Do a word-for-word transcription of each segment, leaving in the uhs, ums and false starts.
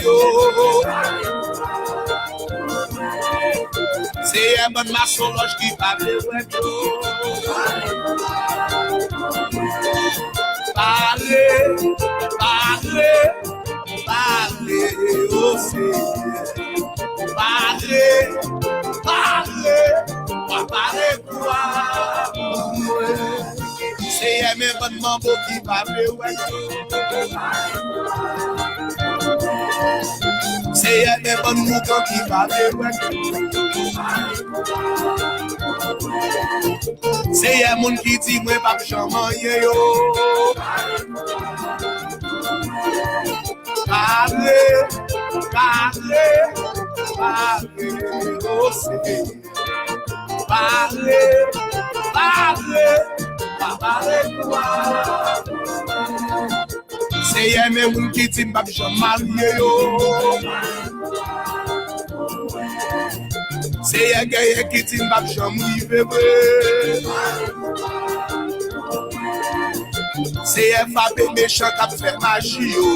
yo. Seyè, bann masonlòj ki pa vle wè m yo. Pale, pale, pale, o Seyè. Pale, pale, pale pou mwen. Seyè, men bann manbo ki pa vle wè m yo. Seyè, men bann mouton ki pa vle wè m yo. Seyè, moun ki di mwen p ap janm anyen yo. Pale, pale, pale, o Seyè. Pale, pale, pale pou mwen. Seyè, men moun ki di m p ap janm marye yo. Seyè, genyen ki di m p ap janm rive vre. Seyè, frape mechan k ap fè maji yo.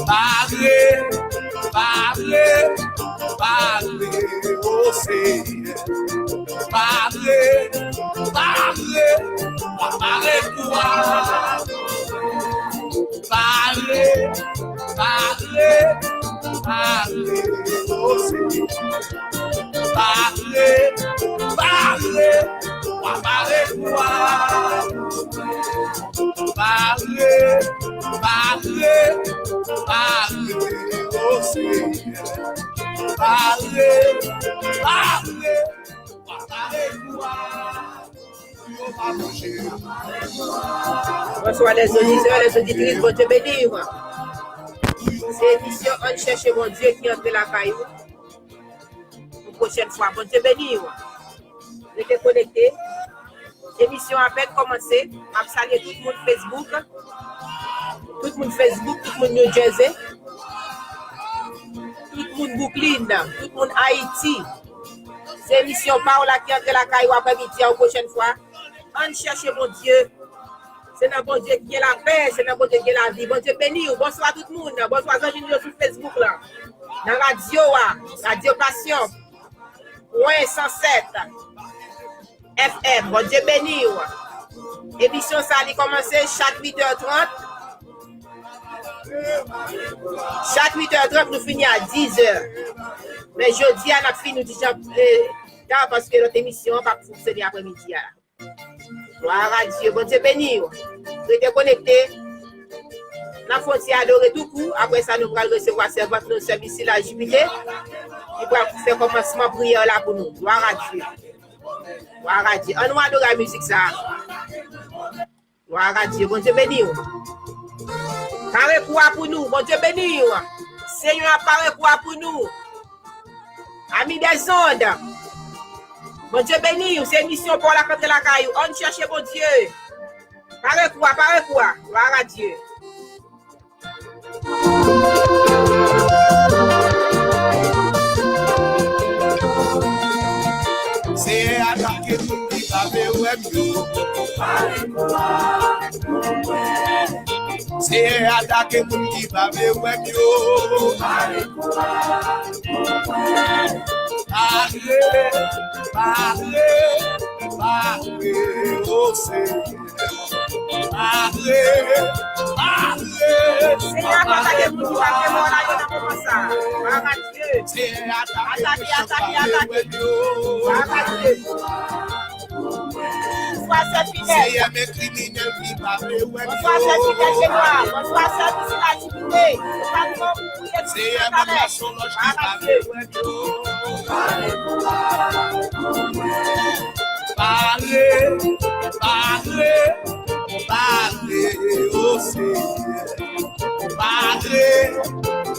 Pale, pale, pale, o Seyè. Pale, pale, pale pou mwen. Pale, pale, pale, o Seyè. Pale, pale, pale pou mwen. Pale, pale, pale, o Seyè. Pale, pale, pale pou mwen. Bonswa, les auditeurs, les auditrices, Bondye beni w. Se emisyon Ann Chèche Bondye ki antre lakay ou. Yon pwochèn fwa, Bondye beni w. Rete konekte. Emisyon apèn kòmanse. M ap salye tout moun Facebook. Tout moun Facebook, tout moun New Jersey. Tout moun Brooklyn, tout moun Ayiti. Se emisyon pa w la ki antre lakay ou aprèmidi a, yon pwochèn fwa. Ann chèche Bondye. Se nan Bondye ki gen lapè, se nan Bondye ki gen lavi. Bondye beni w. Bonswa tout moun. Bonswa zanmi nou yo sou Facebook la. Nan radyo a, Radyo Pasyon, pwen san sèt F M. Bondye beni w. Emisyon sa li kòmanse chak uit è trant. Chak uit è trant, nou fini a diz è. Men jodi a, n ap fini yon ti jan, eh, ta, paske lòt emisyon an p ap fonksyone aprèmidi a la. Glwa a Dye, Bondye beni w. Rete konekte. N ap fè yon ti adore tou kou. Apre sa, nou pral resevwa sèvant nou, sè Misila Jipite. Li pral fè kòmansman priyè la pou nou. Glwa a Dye. Glwa a Dye. Ann nou adore a mizik sa a. Glwa a Dye. Bondye beni w. Pare kou a pou nou. Bondye beni w. Senyè a pare kou a pou nou. Ami des ondes. Bondye beni w. Se emisyon pa w la k antre lakay ou. Ann chèche Bondye. Pare kou a, pare kou a. Glwa a Dye. Senyè atake moun ki pa vle wè m yo. Senyè atake moun ki pa vle wè m yo. Pale, pale, pale, o Senyè. Pale, pale. Senyè, atake moun ki pa vle wè w la yo nan moman sa. Glwa a Dye. Atake, atake, atake. Glwa a Dye. Bonswa, sè Fidèl. Seyè, men kriminèl ki pa vle wè m yo. Bonswa, sè Fidèl Jenwa. Bonswa, sè Misila Jipite. Bonswa, nou priye pou Seyè, men masonlòj ki pa vle wè m yo. Pale, pale, pale, o Senyè. Pale,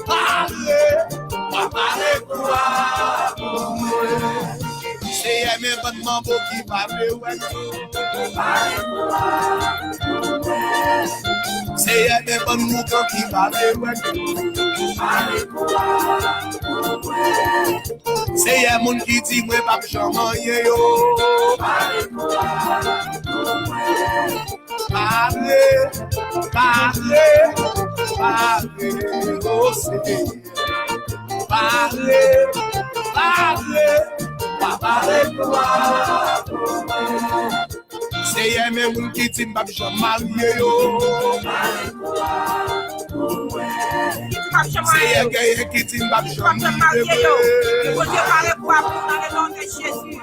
pale, pale kou a pou mwen. Seyè, men bann manbo ki pa vle wè m yo. Seyè, men bann mouton ki pa vle wè m yo. Seyè, moun ki di mwen p ap janm anyen yo. Pale, pale, pale, o Seyè. Pale, pale, pale, pale. Seyè, men moun ki di m p ap janm marye yo. Seyè, genyen ki di m p ap janm marye yo. Bondye pare pou ap nan le non de Jezi.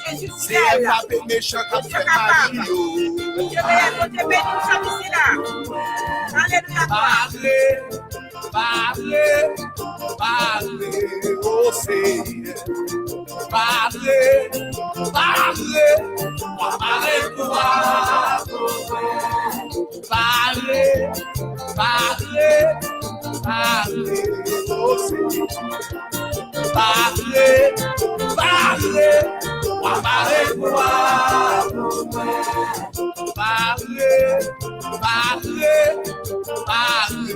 Jezi fidèl. Seyè, frape mechan k ap fè maji yo. Bondye reyèl, Bondye beni nou sa misi la. Alelouya. Pale, pale, pale, o Seyè. Pale, pale, pale pou a. Pale, pale, pale, o Seyè. Pale, pale, pale pou a. Pale, pale, pale,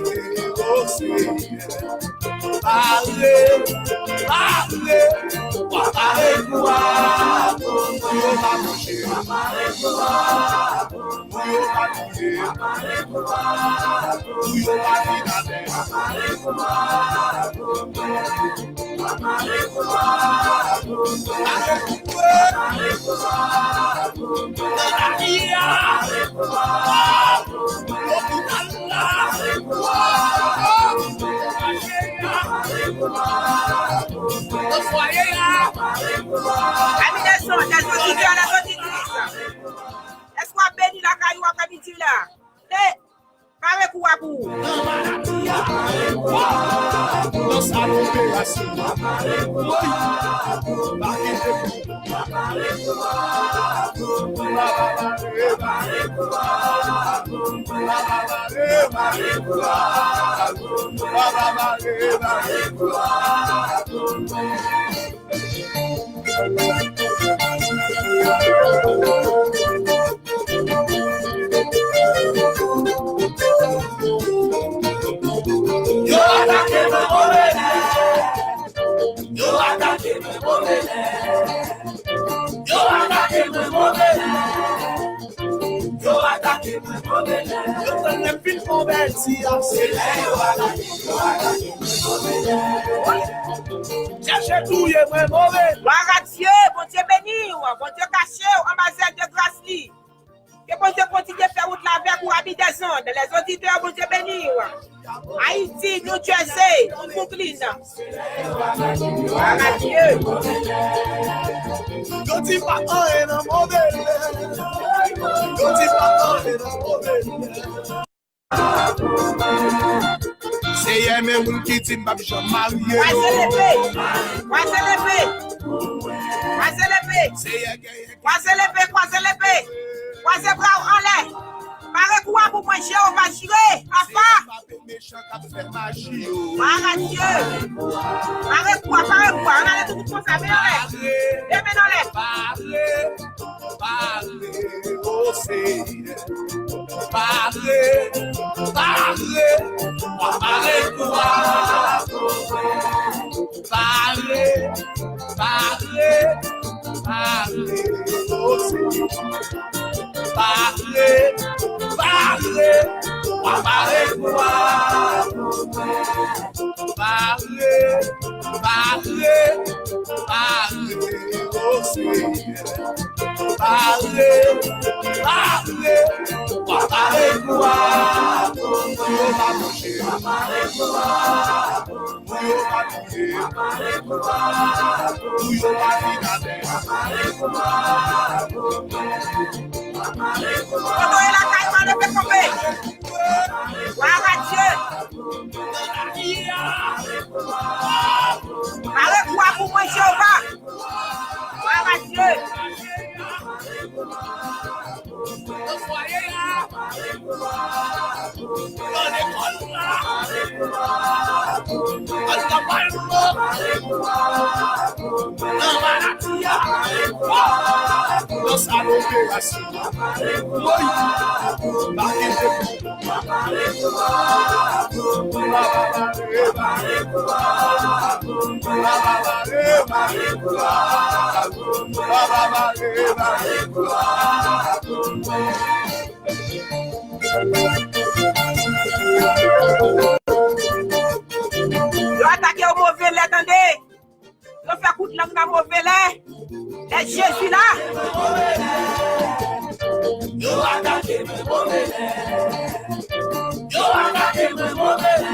o Seyè. Pale, pale, w a pale pou a. Pou yo pa touche. Pou yo pa touye. Pou yo pa vin atè. Nan lari a, lopital la, nan fwaye a. Ami de son, des auditeurs, les auditrices. Èske w ap beni lakay ou aprèmidi la? Pare kou a pou ou. Nan sa operasyon. Woy. Pa gen depi. Yo atake mwen move lè. Yo atake mwen move lè. Yo atake mwen move lè. Yo atake mwen move lè. Yo pran lè m fin konvèti a. Se lè yo atake, yo atake mwen move lè. Chèche touye mwen move. Glwa a Dye, Bondye beni w, Bondye kache w anba zèl de gras li. Ke Bondye kontinye fè wout la avèk ou, ami des ondes, les auditeurs, Bondye beni w. Ayiti, New Jersey, Brooklyn. Glwa a Dye. Yo di pa anyen nan move lè. Yo di pa anyen nan move lè. Seyè, men moun ki di m p ap janm marye yo. Kwaze lepe. Kwaze lepe. Kwaze lepe. Seyè, genyen. Kwaze lepe, kwaze lepe. Kwaze bra w anlè. Pare kou a pou mwen, Jewova Jire, papa. Mechan k ap fè maji yo. Glwa a Dye. Pare kou a, pare kou a. Ann ale tout konsa, men anlè. De men anlè. Pale, pale, o Seyè. Pale, pale, w a pale kou a. Pale, pale, pale, o Seyè. Pale, pale, w a pale pou a. Pale, pale, pale, o Seyè. Pale, pale, w a pale pou a. Pou yo pa touche. Pou yo pa touye. Pou yo pa vin atè. Kote w ye lakay ou, leve kanpe. Glwa a Dye. Pare kou a pou mwen, Jewova. Glwa a Dye. Nan fwaye a. Nan lekòl la. Nan maladi a. Nan sa operasyon. Woy. Pa gen de Yo atake yo move lè, tande. Yo fè kout lang nan move lè. Lè Jezi la. Yo atake mwen move lè. Yo atake mwen move lè.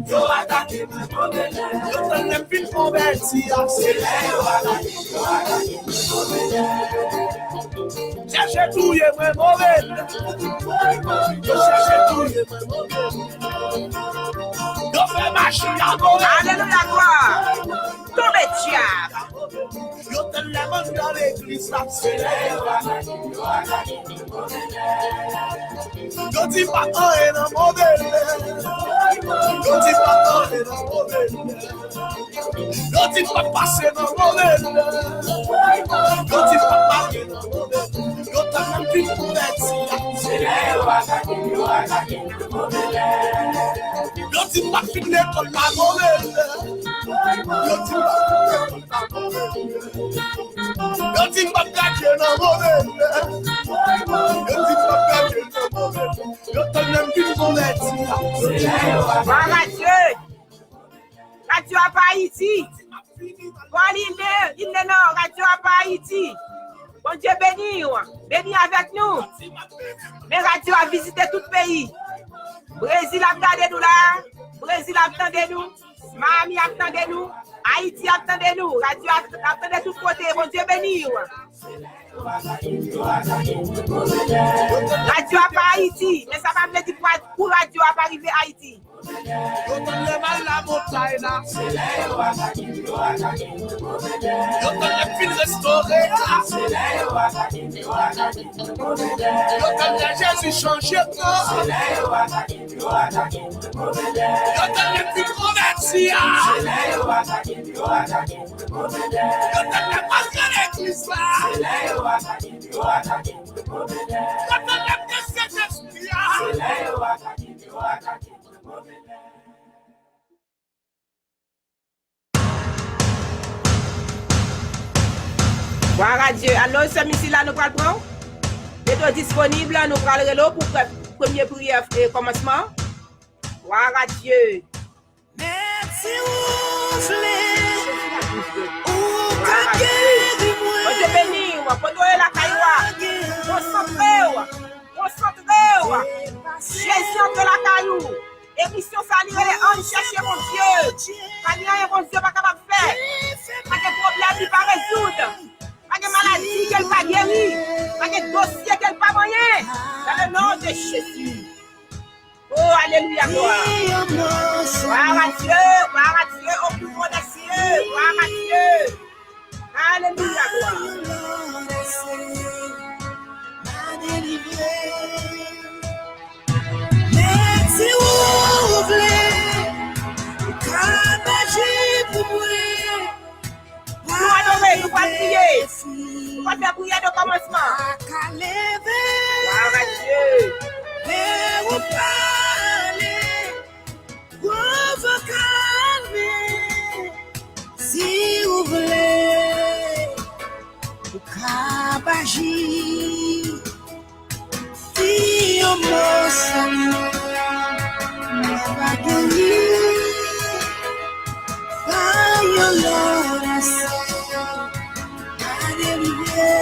Yo atake mwen move lè. Yo tann lè m fin konvèti a. Se lè yo atake, yo atake mwen move lè. Chèche touye mwen move lè. Yo chèche touye mwen move lè. Yo fè maji a move lè. Alelouya, glwa. Tonbe dyab. Yo tann lè m antre nan legliz la. Se lè yo atake, yo atake. Yo di m pa anyen nan move lè. Yo di m pa anyen nan move lè. Yo di m pa pase nan move lè. Yo di m pa pase nan move lè. Yo tann lè m fin konvèti a. Se lè yo atake, yo atake. Yo di m pa fin lekòl la move lè. Yo di m pa fin lekòl la move lè. Yo di m p ap gade nan move lè. Yo di m p ap gade nan move lè. Yo tann lè m vin konvèti a. Glwa a Dye. Radyo a pa Ayiti. Bon, limne, limne non, radyo a pa Ayiti. Bondye beni w. Beni avèk nou. Men radyo a vizite tout peyi. Brezil ap gade nou la. Brezil ap tande nou. Miami ap tande nou. Ayiti ap tande nou. Radyo ap, ap tande tout kote. Bondye beni w. Radyo a pa Ayiti. Men sa pa vle di pou, pou radyo a pa rive Ayiti. Yo tann lè m al lamontay la. Yo tann lè m fin restore la. Yo tann lè Jezi chanje tan. Yo tann lè m fin konvèti a. Yo tann lè m antre legliz la. Yo tann lè m gen Sentespri a. Glwa a Dye. Alo, sè Misila, nou pral pran w. Dedo disponib, nou pral rele w pou prè-, premye priyè, e, kòmansman. Glwa a Dye. Mèt, si ou vle, ou ka geri mwen. Bondye beni w. Kote w ye lakay ou a? Konsantre w. Konsantre w. Jezi antre lakay ou. Emisyon sa li rele Ann chèche Bondye. Pa gen anyen Bondye pa kapab fè. Pa gen pwoblèm li pa rezoud. Pa gen maladi ke l pa geri. Pa gen dosye ke l pa manyen. Dans le nom de Jésus. Oh, alelouya, glwa. Glwa a Dye, glwa a Dye, au pouvoir de Dieu, glwa a Dye. Alelouya, glwa. Men si ou vle, ou ka aji pou mwen. Nou adore, nou pral priye. Nou pral fè priyè de kòmansman. Glwa a Dye. Lè ou pale, gwo vò kalme. Si ou vle, ou ka aji. Si yon mo sèlman m ap akeyi, pa yon lòt nasyon pa delivre.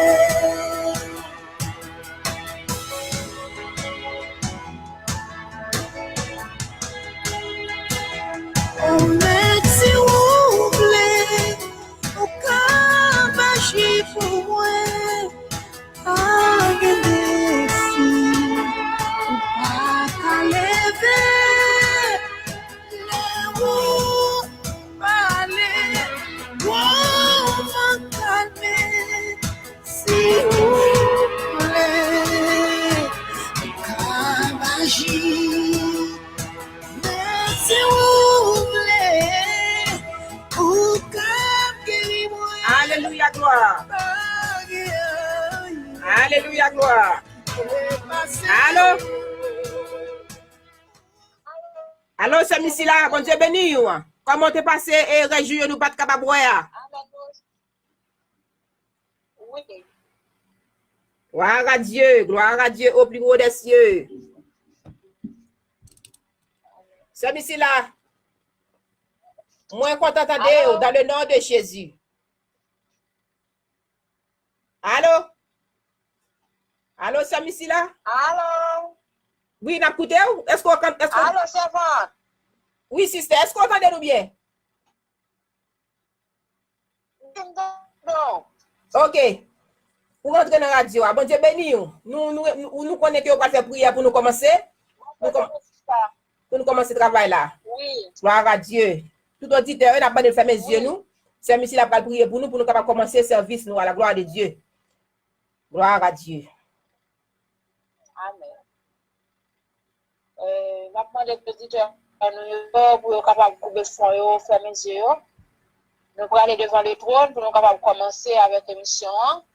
O mèt, si ou vle, ou ka aji pou mwen. Pa gen defi ou pa ka leve. Lè ou pale, gwo van kalme. Si ou vle, ou ka aji. Men si ou Alo? Alo, sè Misila, Bondye beni w. Kòman w te pase e rès jou yo nou pa t kapab wè a? Gloire à Dieu, gloire à Dieu au plus haut des cieux. Sè Misila, mwen kontan tande w dans le nom de Jésus. Alo? Alo, sè Misila? Alo? Wi, n ap koute w. Èske w kan-, èske w Alo, sèvant? Wi, sistè, èske w tande nou byen? M tande w. Ok. Ou rantre nan radyo a. Bondye beni w. Nou, nou, nou, nou konnen ke w pral fè priyè pou nou kòmanse. Nou kòm-, pou nou kòmanse travay la. Wi. Gloire à Dieu. Tout oditè yo, n ap mande n fèmen zye nou. Sè Misila pral priye pou nou, pou nou kapab kòmanse sèvis nou à la gloire de Dieu. Gloire à Dieu. Amèn. Eh, n ap mande oditè nou yo pou yo kapab koube fwon yo, fèmen zye yo. Nou prale devan le twòn pou nou kapab kòmanse avèk emisyon an.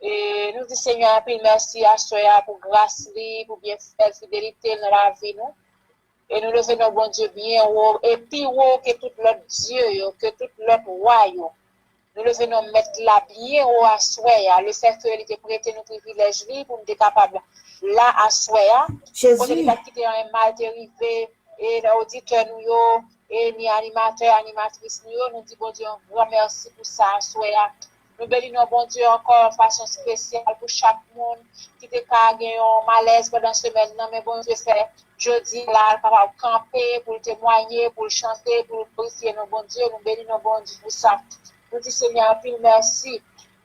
E nou di Senyè anpil mèsi aswè a pou gras li, pou byenfè l, fidelite l nan lavi nou. E nou leve non Bondye byen wo, e pi wo ke tout lòt dye yo, ke tout lòt wa yo. Nou leve non Mèt la byen wo aswè a, lefètke li te prete nou privilèj li pou nou te kapab la aswè a. Kote li pa t kite anyen mal te rive, e nan oditè nou yo, e ni animatè, animatris nou yo, nou di Bondye yon gran mèsi pou sa aswè a. Nou beni non Bondye ankò yon fason espesyal pou chak moun ki te ka gen yon malèz pandan semèn nan, men Bondye fè jodi a la l kapab kanpe pou l temwaye, pou l chante, pou l glorifye non Bondye. Nou beni non Bondye pou sa. Nou di Senyè anpil mèsi.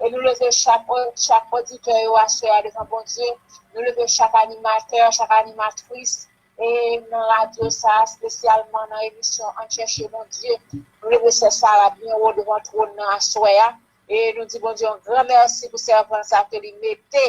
E nou leve chak, chak oditè yo aswè a devan Bondye. Nou leve chak animatè, chak animatris. E nan radyo sa a, espesyalman nan emisyon Ann Chèche Bondye, nou leve sè Sara byen wo devan twòn nan aswè a. E nou di Bondye yon gran mèsi pou sèvant sa ke li mete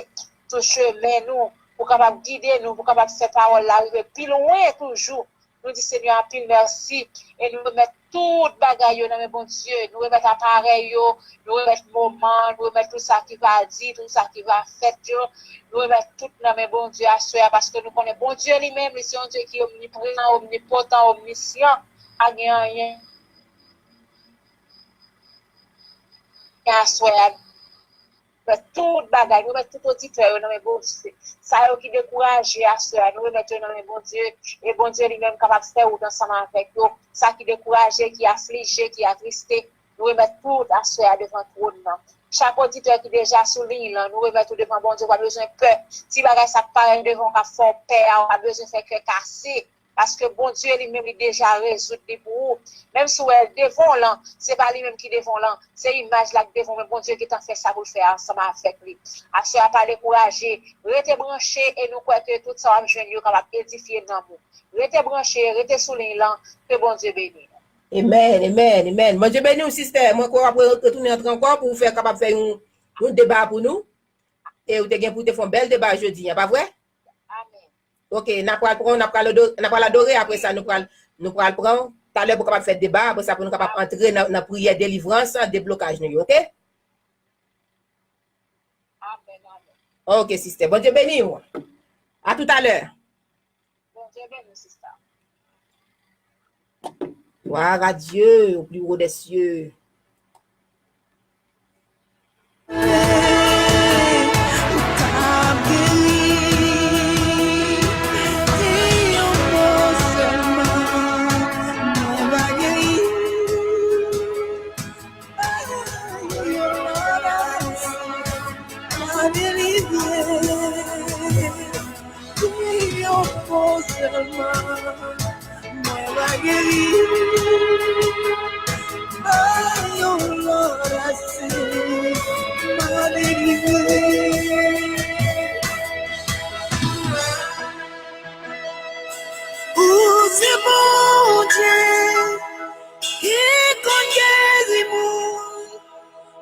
sou chemen nou, pou kapab gide nou, pou kapab fè pawòl la rive pi lwen toujou. Nou di Senyè anpil mèsi. E nou remèt tout bagay yo nan men Bondye. Nou remèt aparèy yo, nou remèt moman, nou remèt tout sa ki va di, tout sa ki va fèt yo. Nou remèt tout nan men Bondye aswè a, paske nou konnen Bondye li menm, li se yon Dye ki omniprezan, omnipotan, omnisyan. Pa gen anyen aswè a. Remèt tout bagay, nou remèt tout oditè yo nan men Bondye. Sa yo ki dekouraje aswè a, nou remèt yo nan men Bondye. E Bondye li menm kapab fè wout ansanm avèk yo. Sa ki dekouraje, ki aflije, ki atriste, nou remèt tout aswè a devan twòn nan. Chak oditè ki deja sou liy lan, nou remèt ou devan Bondye, ou pa bezwen pè. Ti bagay sa k parèt devan w k ap fè w pè a, ou pa bezwen fè kè kase. Paske Bondye li menm li deja rezoud li pou ou. Menm si w wè l devan w lan, se pa li menm ki devan w lan, se imaj la k devan w, men Bondye gentan fè sa pou l fè a ansanm avèk li. Aswè a pa dekouraje, rete branche e nou kwè ke tout sa w ap jwenn yo kapab edifye nanm ou. Rete branche, rete sou liy lan, ke Bondye beni nou. Amen, amen, amen. Bondye beni w, sistè. Mwen kwè w ap re-, retounen antre ankò pou w fè, kapab fè yon, yon deba pou nou. E ou te gen pou te fè yon bèl deba jodi a, pa vre? Amen. Ok, n ap pral pran, n ap pral ado-, n ap pral adore, apre sa nou pral, nou pral pran talè pou kapab fè deba, apre sa pou nou kapab antre nan, nan priyè delivrans, deblokaj nou yo, ok? Amen, amen. Ok, sistè. Bondye beni w. A toutalè. Bondye beni w, sista. Gloire à Dieu au plus haut des cieux. Yon mo sèlman, mwen va geri. Bay yon lòt ase, m a delivre. Ou se Bondye ki konn geri moun.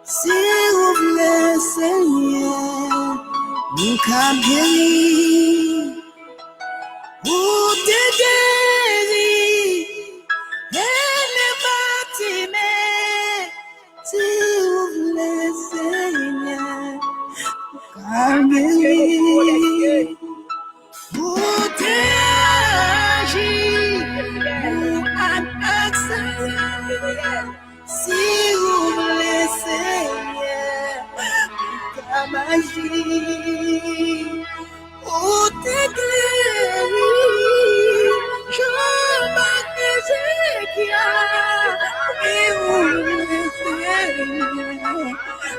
Si ou vle, Senyè, ou ka geri. Ou te geri Ene Batime. Si ou vle, Senyè, ou ka geri. Ou te geri Chobak Ezekya, e ou le Senyè,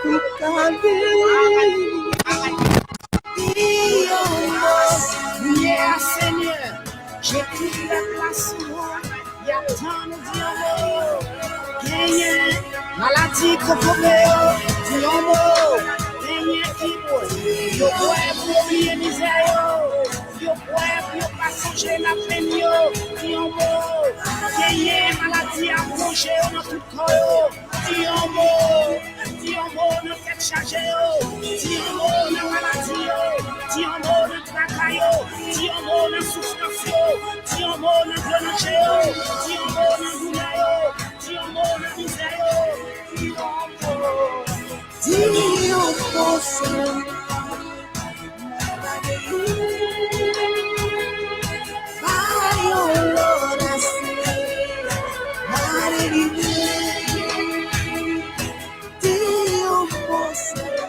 ou ka vini. Di yon mo, Senyè, Senyè, Jezi la plas ou. Y ap tann ou di yon mo. Genyen maladi konfòme yo, di yon mo. Genyen ki bwè, yo bwè pou yo bliye mizè yo. Yo bwè pou yo pa sonje lapenn yo, di yon mo. Genyen maladi ap wonje yo nan tout kò yo, di yon mo. Di yon mo nan tèt chaje yo. Di yon mo nan maladi yo. Di yon mo nan traka yo. Di yon mo nan soufrans yo. Di yon mo nan dlo nan je yo. Di yon mo nan doulè yo. Di yon mo nan mizè yo. Di yon mo. Di yon mo, Senyè. Ba yo lòd ase. Alelouya. Di yon mo, Senyè.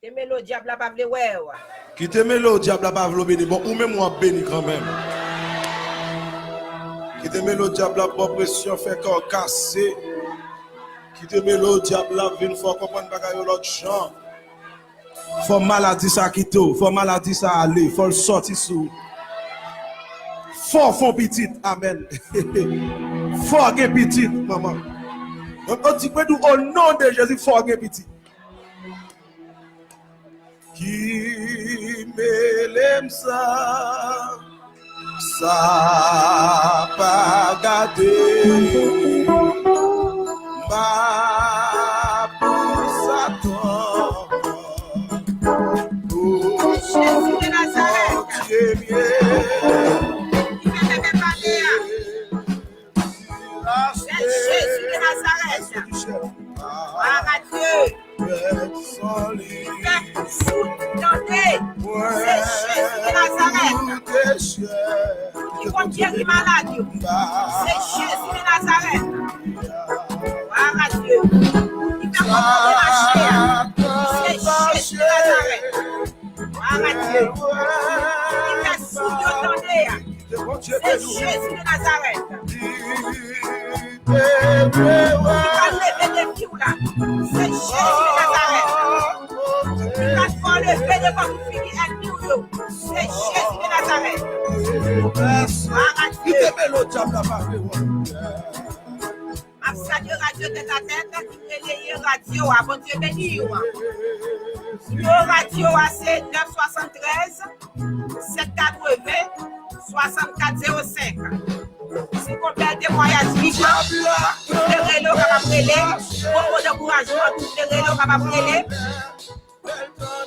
Kite melo, dyab la pa vle wè w. Kite melo, dyab la pa vle w beni. Bon, ou menm w ap beni kanmenm. Kite melo, dyab la ap ba w presyon, fè kè w kase. Kite melo, dyab la ap vin fè w konprann bagay yo lòt jan. Fò maladi sa kite w, fò maladi sa ale, fò l sòti sou ou. Fò w fè w pitit, amèn. Fò w gen pitit, manman. Donk, yo di, mwen di w, o non de Jezi, fò w gen pitit. Ki mele m sa, sa pa gade. M a pou Satan. Jezi de Nazarèt. Bondye m ye. Ki fè bebe pale a. Se Jezi de Nazarèt. Glwa a Dye. Ki fè soud tande. Se Jezi de Nazarèt. Ki konn geri malad yo. Se Jezi de Nazarèt. Glwa a Dye. Ki fè konprann mache a. Se Jezi de Nazarèt. Glwa a Dye. Ki fè soud yo tande a. Se Jezi de Nazarèt. Ki ka leve depi w la. Se Jezi de Nazarèt. Ki ka fè w leve devan tout figi ènmi w yo. Se Jezi de Nazarèt. Glwa a Dye. Kite melo, dyab la pa vle wè. M ap salye radyo Tèt a Tèt ki releye radyo a. Bondye beni w. Nimewo radyo a se nèf swasanntrèz, sèt katreven, swasannkat zewo senk. Si w gon bèl temwayaj vivan, ou vle rele, w kapab rele. Gon mo dankourajman, ou vle rele, w kapab rele.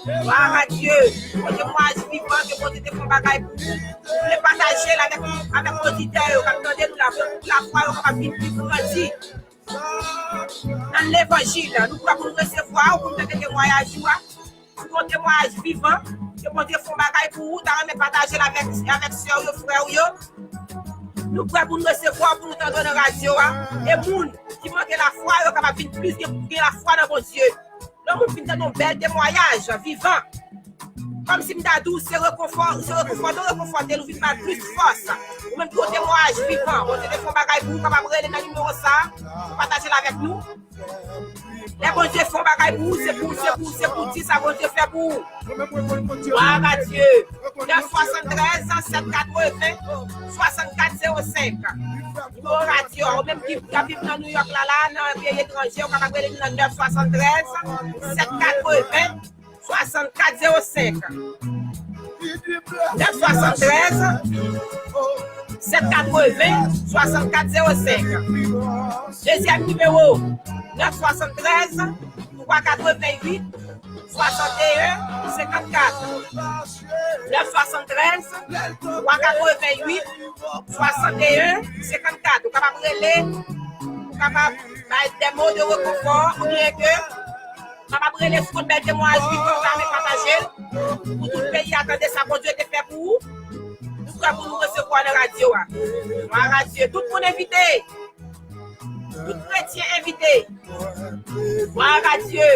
Glwa a Dye. Gon temwayaj vivan ke Bondye te fè yon bagay pou ou. Ou vle pataje l avèk, avèk oditè yo k ap tande nou la, pou lafwa yo kapab vin pi grandi nan levanjil. Nou prè pou nou resevwa w, pou nou tande temwayaj ou a. Si gon temwayaj vivan ke Bondye fè yon bagay pou ou, ta renmen pataje l avèk, avèk sè w yo, frè w yo. Nou prè pou nou resevwa w, pou nou tande w nan radyo a. E moun ki manke lafwa yo kapab vin plis gen, gen lafwa nan Bondye. Lè yon moun fin tande yon bèl temwayaj vivan, kòmsi m ta di w se rekonfò, se rekonfòte w rekonfòte l, ou vin ba l plis fòs. Ou menm ki yon temwayaj vivan, Bondye te fè yon bagay pou ou, kapab rele nan nimewo sa a, pou pataje l avèk nou. Lè Bondye fè yon bagay pou ou, se pou, se pou, se pou di sa Bondye fè pou ou. Glwa a Dye. Nèf swasanntrèz, sèt katreven, swasannkat zewo senk. Nimewo radyo a, ou menm ki ap viv nan New York la, la, nan peyi etranje, ou kapab rele nou nan nèf swasanntrèz, sèt katreven, swasannkat zewo senk. Nèf swasanntrèz, sèt katreven, swasannkat zewo senk. Dezyèm nimewo, nèf swasanntrèz, twa katreven uit, swasanteyen, senkannkat. Nèf swasanntrèz, twa katreven uit, swasanteyen, senkannkat. Ou kapab rele, ou kapab bay de mo de rekonfò, oubyen ke ou kapab rele sou kont bèl temwayaj vivan sa avèk pataje l. Pou tout peyi a tande sa Bondye te fè pou ou. Nou prè pou nou resevwa nan radyo a. Glwa a Dye. Tout moun envite. Tout kretyen envite. Gloire à Dieu.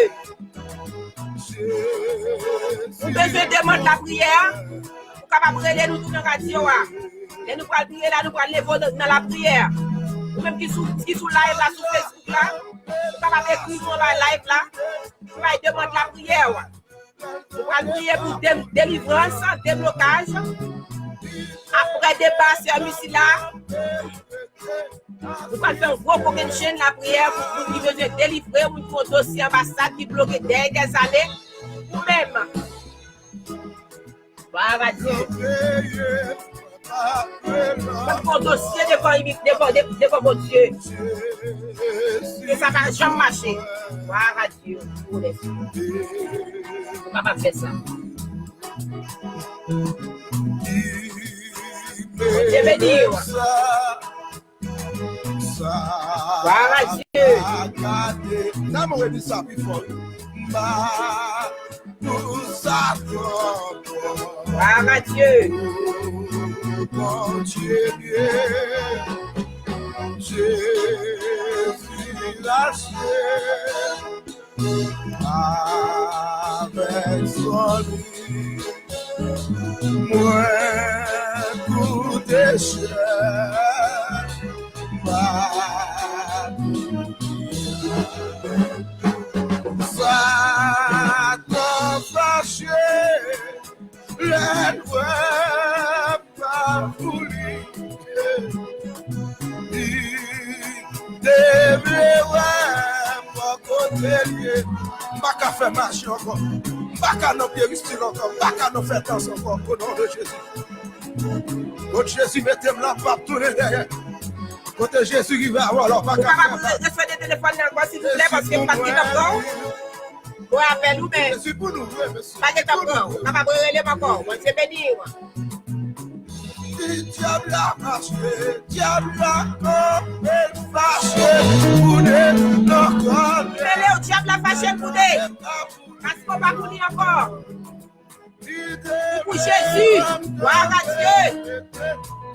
Ou bezwen demann lapriyè, ou kapab rele nou tou nan radyo a. Lè nou pral priye la, nou pral leve w nan, nan lapriyè. Ou menm ki sou, ki sou live la, sou Facebook la, ou kapab ekri nou anba live la. Ou bay demann lapriyè w. Nou pral priye pou de-, delivrans, deblokaj. Apre depa sè Misila, nou pral fè yon gwo kokennchenn lapriyè pou moun ki bezwen delivre, moun ki gen yon dosye anbasad ki bloke dèyè dèzane. Ou menm. Gloire à Dieu. Mwen pran dosye devan imi-, devan, de-, devan Bondye. Ke sa pa janm mache. Gloire à Dieu. Ou kapab fè sa. Bondye beni w. Gloire à Dieu. Sa mwen di sa pi fò. Gloire à Dieu. Bondye byen, Jezi rache avèk son li. Mwen koute chè, pa Satan fache, lè l wè pa pou li. Li te vle wè m bò kote l ye. M pa ka fè maji ankò. M pa ka nan pyeristil ankò. M pa ka nan fè dans ankò. O non de Jezi. Kot Jezi mete m la, m p ap tounen dèyè. Kote Jezi rive avè w la, w pa ka fè anba. Ou kapab re-, resone telefòn nan ankò, silvouplè, paske m pa t gentan pran w. Mwen apèl ou, men Jezi pou nou vre, mesye. Pa gentan pran w. Ou kapab rele m ankò. Bondye beni w. Di dyab la fache, dyab la kanpe l fache, boude nan kò l. Rele w, dyab la fache, l boude. Paske w pa pou li ankò. Pou Jezi, gloire à Dieu.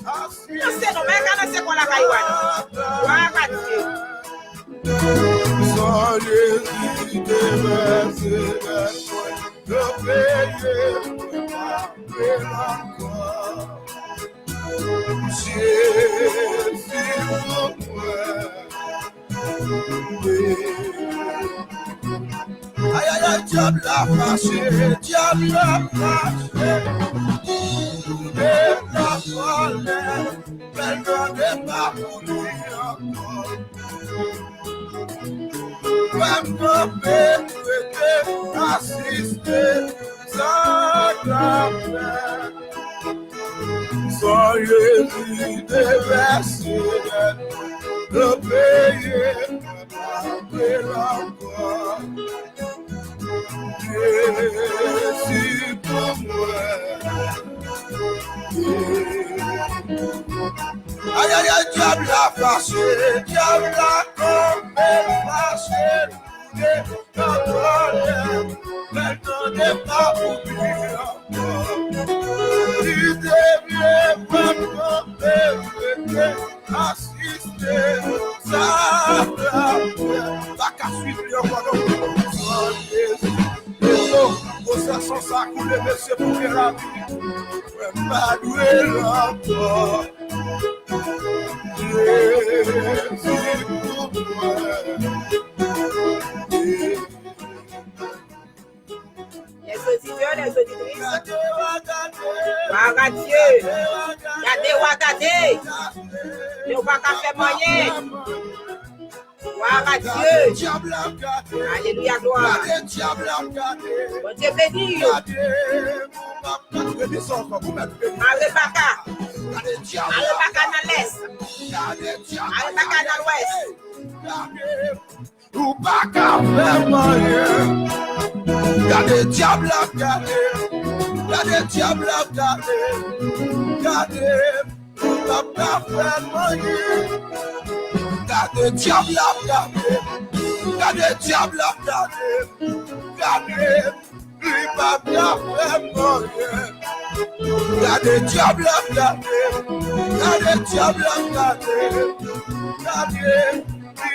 Danse non, men ka danse kon lakay ou a non. Gloire à Dieu. San Jezi te vèse lèt mwen, yo peye mwen pa peye l ankò. Jezi pou mwen. Ay, ay, ay, dyab la fache, dyab la fache. Tounen nan kòlè, fè l tande pa pou li ankò. Fè m kanpe, rete, asiste, sa k ap fèt. San Jezi te vèse dèt, yo peye, pa peye l ankò. Jezi pou mwen. Ay, ay, ay, dyab la fache, dyab la kanpe fache. Tande, tande pa pou li ankò. Li te vle fè m kanpe, rete, asiste, sa l ap fè. Pa ka swiv li ankò non. San Jezi, leto, gwosè san sa koule, mesye, pou gen lavi. Mwen pa dwe l ankò. Jezi pou mwen. Les auditeurs, les auditrices, gloire à Dieu. Gade w a gade. Men w pa ka fè m anyen. Gloire à Dieu. Alelouya, glwa. Bondye beni w. Mare baka. Mare baka nan lès. Mare baka nan lwès. Ou pa ka fè m anyen. Gade dyab la ap gade. Gade dyab la ap gade. Gade. Ou p ap ka fè m anyen. Gade dyab la ap gade. Gade dyab la ap gade. Gade. Li p ap ka fè m anyen. Gade dyab la ap gade. Gade dyab la ap gade. Gade. Li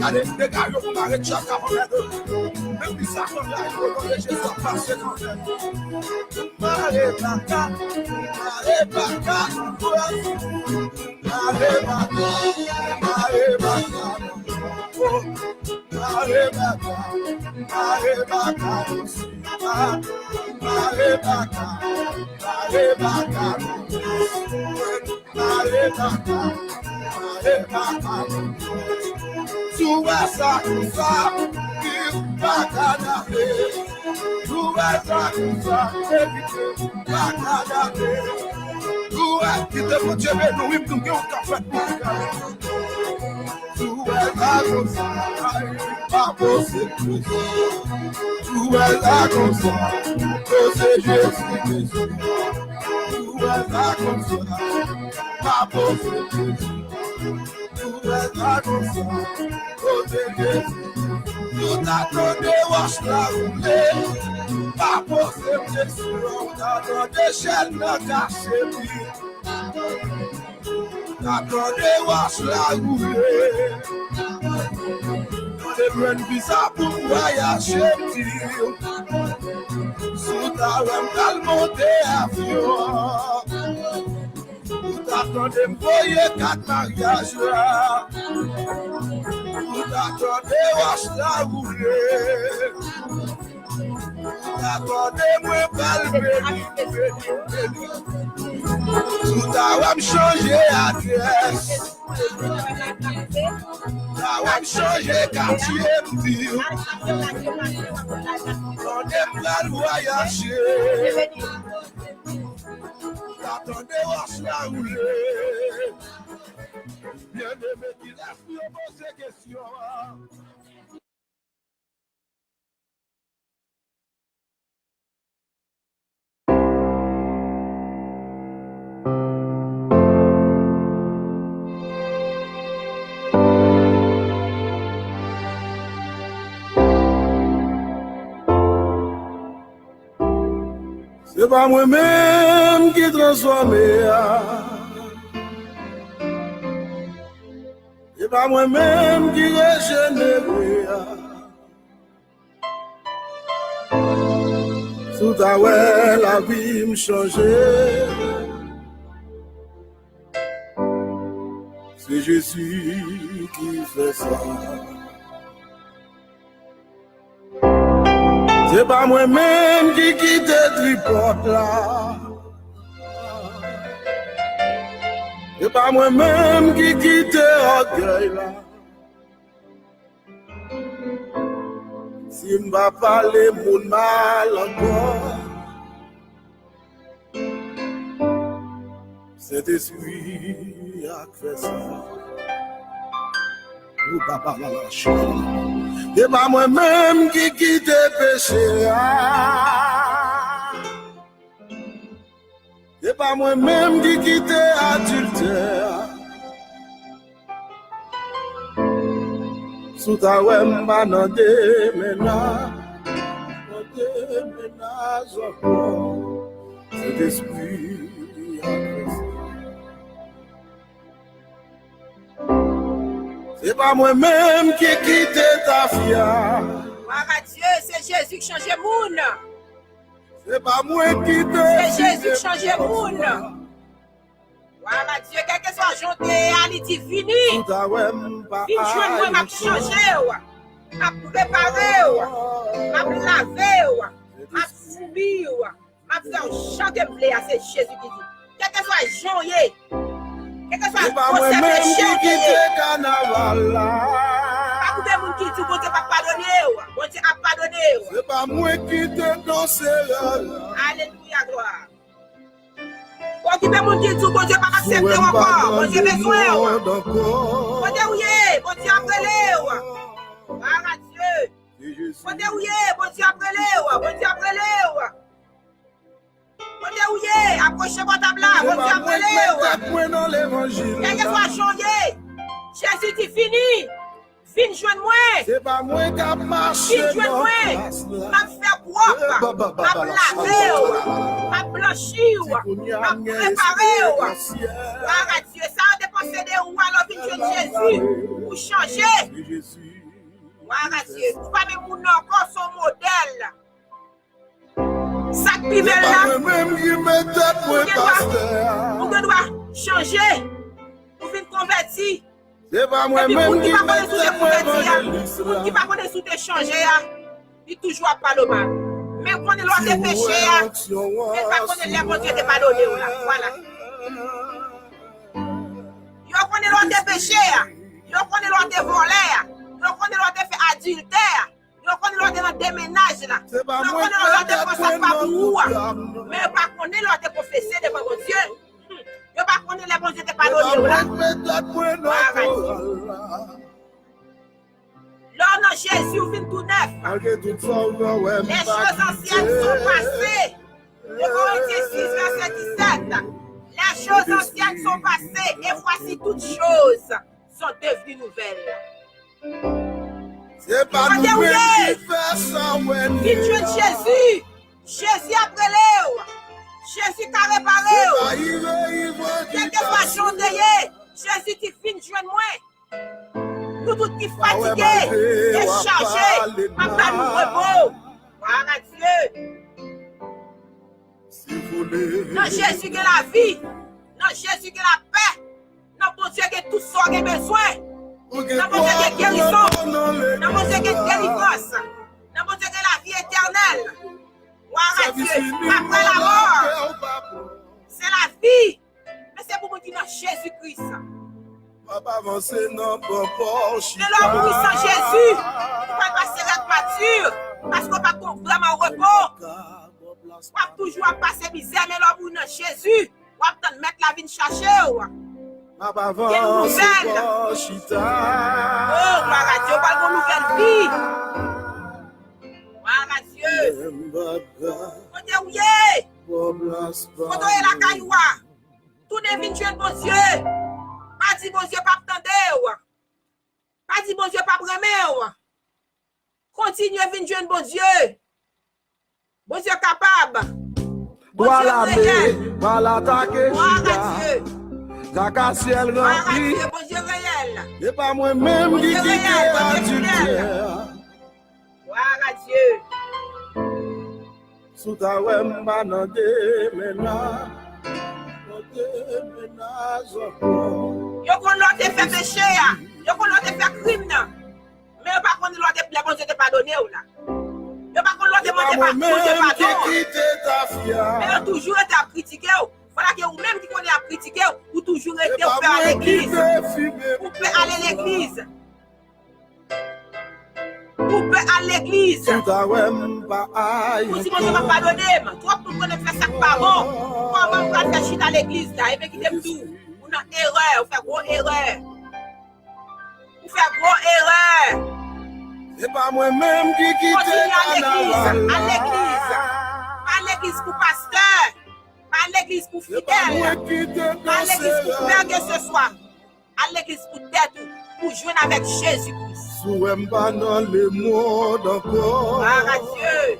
Gade, dega yo pou mare tchak avan mèt. Menm li sa konn la, yo konn Jezi ap pase kanmenm. Mare baka, mare baka, mare baka, mare baka, oh, mare baka, mare baka, mare baka, mare baka. Mare baka, mare baka. Si w wè sa konsa, di w pa ka date. Si w wè sa konsa, evite, pa ka date. Si w wè, kite Bondye beni w, wi, m tou gen yon kafèt pou w gade. Si w wè sa konsa, pa poze kesyon. Si w wè sa konsa, poze Jezi kesyon. Si w wè sa konsa, pa poze kesyon. Si w wè sa konsa, poze Jezi. Si w ta tande wòch la woule, pa poze kesyon. Si w ta tande chèn nan kache li, ta tande wòch la woule. Tande grenn viza pou m vwayaje, m di w. Si w ta wè m pral monte avyon, ou ta tande m voye kat maryaj la. Ou ta tande wòch la woule. Ou ta tande mwen pral beni, beni, beni. Si w ta wè m chanje adrès, ta wè m chanje katye, m di w. Tande m pral vwayaje. Ta tande wòch la woule. Byeneme, kilès pou yo poze kesyon an? Se pa mwen menm ki transfòme a. Se pa mwen menm ki rejenere a. Si w ta wè lavi m chanje, se Jezi ki fè sa. Se pa mwen menm ki kite tripòt la. Se pa mwen menm ki kite ògèy la. Si m pa pale moun mal ankò, Sentespri a k fè sa. Ou papa la lach. Se pa mwen menm ki kite peche a. Se pa mwen menm ki kite adiltè a. Si w ta wè m pa nan de mennaj, nan de mennaj ankò, Sentespri a fè sa. Se pa mwen menm ki kite tafya. Glwa a Dye, se Jezi k chanje moun. Se pa mwen ki deside. Se Jezi k chanje moun. Glwa a Dye, kèlkeswa jan w te ye a, li di, vini. Vin jwenn mwen, m ap chanje w. M ap prepare w. M ap lave w. M ap foumi w. M ap fè w jan ke m vle a, se Jezi ki di. Kèlkeswa jan w ye, kèlkeswa gwosè peche w te ye. Pa koute moun ki di w Bondye p ap padone w. Bondye ap padone w. Se pa mwen ki te danse rèl. Alelouya, glwa. Pa okipe moun ki di w Bondye p ap aksepte w ankò. Bondye bezwen w. Kote w ye, Bondye ap rele w. Glwa a Dye. Kote w ye, Bondye ap rele w. Bondye ap rele w. Kote w ye, apwoche pòtab la, Bondye ap rele w. Kèlkeswa jan w ye, Jezi di vini. Vin jwenn mwen. Se pa mwen k ap mache nan gras la. M ap fè w pwòp. M ap lave w. M ap blanchi w. M ap prepare w. Glwa a Dye. Sa yo te panse de ou, alò vin jwenn Jezi pou chanje. Glwa a Dye. Ou pa menm moun nan ankò, se yon modèl. Sa k pi bèl la, ou gen dwa, ou gen dwa chanje. Ou vin konvèti. Epi moun ki pa konnen si w te konvèti a, moun ki pa konnen si w te chanje a, li toujou ap pale w mal. Men konnen lè w te peche a, men pa konnen lè Bondye te padone w la. Vwala. Yo konnen lè w te peche a, yo konnen lè w te vòlè a, yo konnen lè w te fè adiltè a. Yo konnen lè w te nan de mennaj la. Yo konnen lè w te fè sa k pa pou ou a. Men yo pa konnen lè w te konfese devan Bondye. Hmm. Yo pa konnen lè Bondye te padone w la. Glwa a Dye. Lè w nan Jezi, ou vin tou nèf. Les choses anciennes sont passées. De Corinthiens six, verset dix-sept. Les choses anciennes sont passées, et voici toutes choses sont devenu nouvèl. Se pa nou menm ki fè sa, wè. Vin jwenn Jezi. Jezi ap rele w. Jezi ka repare w. Kèlkeswa jan w te ye, Jezi di, vin jwenn mwen. Nou tout ki fatige, dechaje, m ap ba nou repo. Glwa a Dye. Nan Jezi gen lavi. Nan Jezi gen lapè. Nan Bondye gen tout sa w gen bezwen. Nan Bondye gen gerizon. Nan Bondye gen delivrans. Nan Bondye gen lavi etènèl. Glwa a Dye. Apre lamò, se lavi. Men se pou moun ki nan Jezi Kris. W ap avanse nan pran pòch. Men lè w mouri san Jezi, ou pral pase rèd pati, paske w p ap gen vrèman repo. W ap toujou ap pase mizè, men lè w mouri nan Jezi, w ap tann Mèt la vin chache w. Gen nouvèl. O, glwa a Dye, w pral gen nouvèl vi. Glwa a Dye. Kote w ye? Kote w ye lakay ou a? Tounen vin jwenn Bondye. Pa di Bondye p ap tande w. Pa di Bondye p ap renmen w. Kontinye vin jwenn Bondye. Bondye kapab. Bondye reyèl. Glwa a Dye. Glwa a Dye. Bondye reyèl. Bondye reyèl, Bondye fidèl. Glwa a Dye. Si w ta wè m pa nan de mennaj, nan de mennaj ankò. Yo konn lè w te fè peche a. Yo konn lè w te fè krim nan. Men yo pa konn lè w te, lè Bondye te padone w la. Yo pa konn lè w te mande pa, Bondye padon. Men yo toujou rete ap kritike w. Vwala ke ou menm ki konnen y ap kritike w, ou toujou rete, ou pè al legliz. Ou pè ale legliz. Ou pè al legliz. Si w ta wè m pa ay. Ou di Bondye p ap padone m. Twòp moun konnen m fè sa k pa bon. Kòman m pral fè chita legliz la? Ebyen kite m di w, ou nan erè, ou fè gwo erè. Ou fè gwo erè. Se pa mwen menm ki kite kanaval la. Kontinye al legliz. Al legliz. Pa al legliz pou pastè. Pa al legliz pou fidèl. Pa al legliz pou frè ke se swa. Al legliz pou tèt ou, pou jwenn avèk Jezi Kris. Si w wè m pa nan lemonn ankò. Glwa a Dye.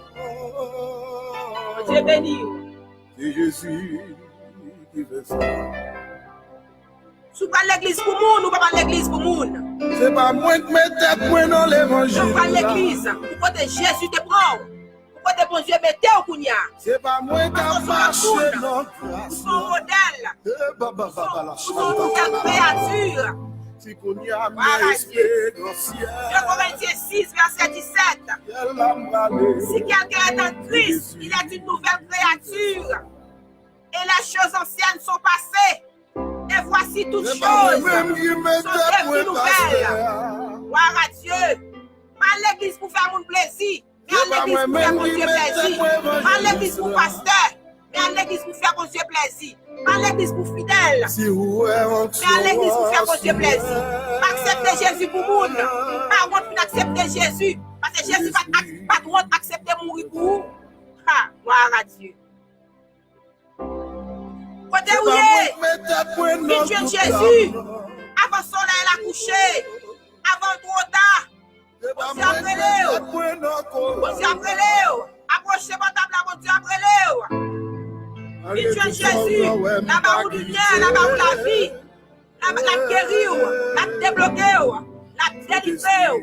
Bondye beni w. Se Jezi ki fè sa. Si w pral legliz pou moun, ou pa pral legliz pou moun. Se pa mwen k met tèt mwen nan levanjil la. Si w pral legliz pou kote Jezi te pran w. Pou kote Bondye mete w kounye a. Se pa mwen k ap mache nan gras la. Ou se yon modèl. Ou se yon nouvèl kreyati. Si kounye a m gen esperans yè. De Korentyen sis, vèsè disèt. Si quelqu'un est en Christ, il est une nouvelle créature. Et les choses anciennes sont passées. Et voici toutes choses sont devenues nouvelles. Glwa a Dye. Pa al legliz pou fè moun plezi. Men al legliz pou fè Bondye plezi. Pa al legliz pou pastè. Men al legliz pou fè Bondye plezi. Pa al legliz pou fidèl. Men al legliz pou fè Bondye plezi. Pa aksepte Jezi pou moun. Pa wont vin aksepte Jezi. Paske Jezi pa t ak-, pa t wont aksepte mouri pou ou. Ha, glwa a Dye. Kote ou ye? Vin jwenn Jezi. Avan solèy la kouche. Avan l twò ta. Bondye ap rele w. Bondye ap rele w. Apwoche pòtab la, Bondye ap rele w. Vin jwenn Jezi. L a ba ou limyè, l a ba ou lavi. L a, l ap geri w, l ap debloke w, l ap delivre w.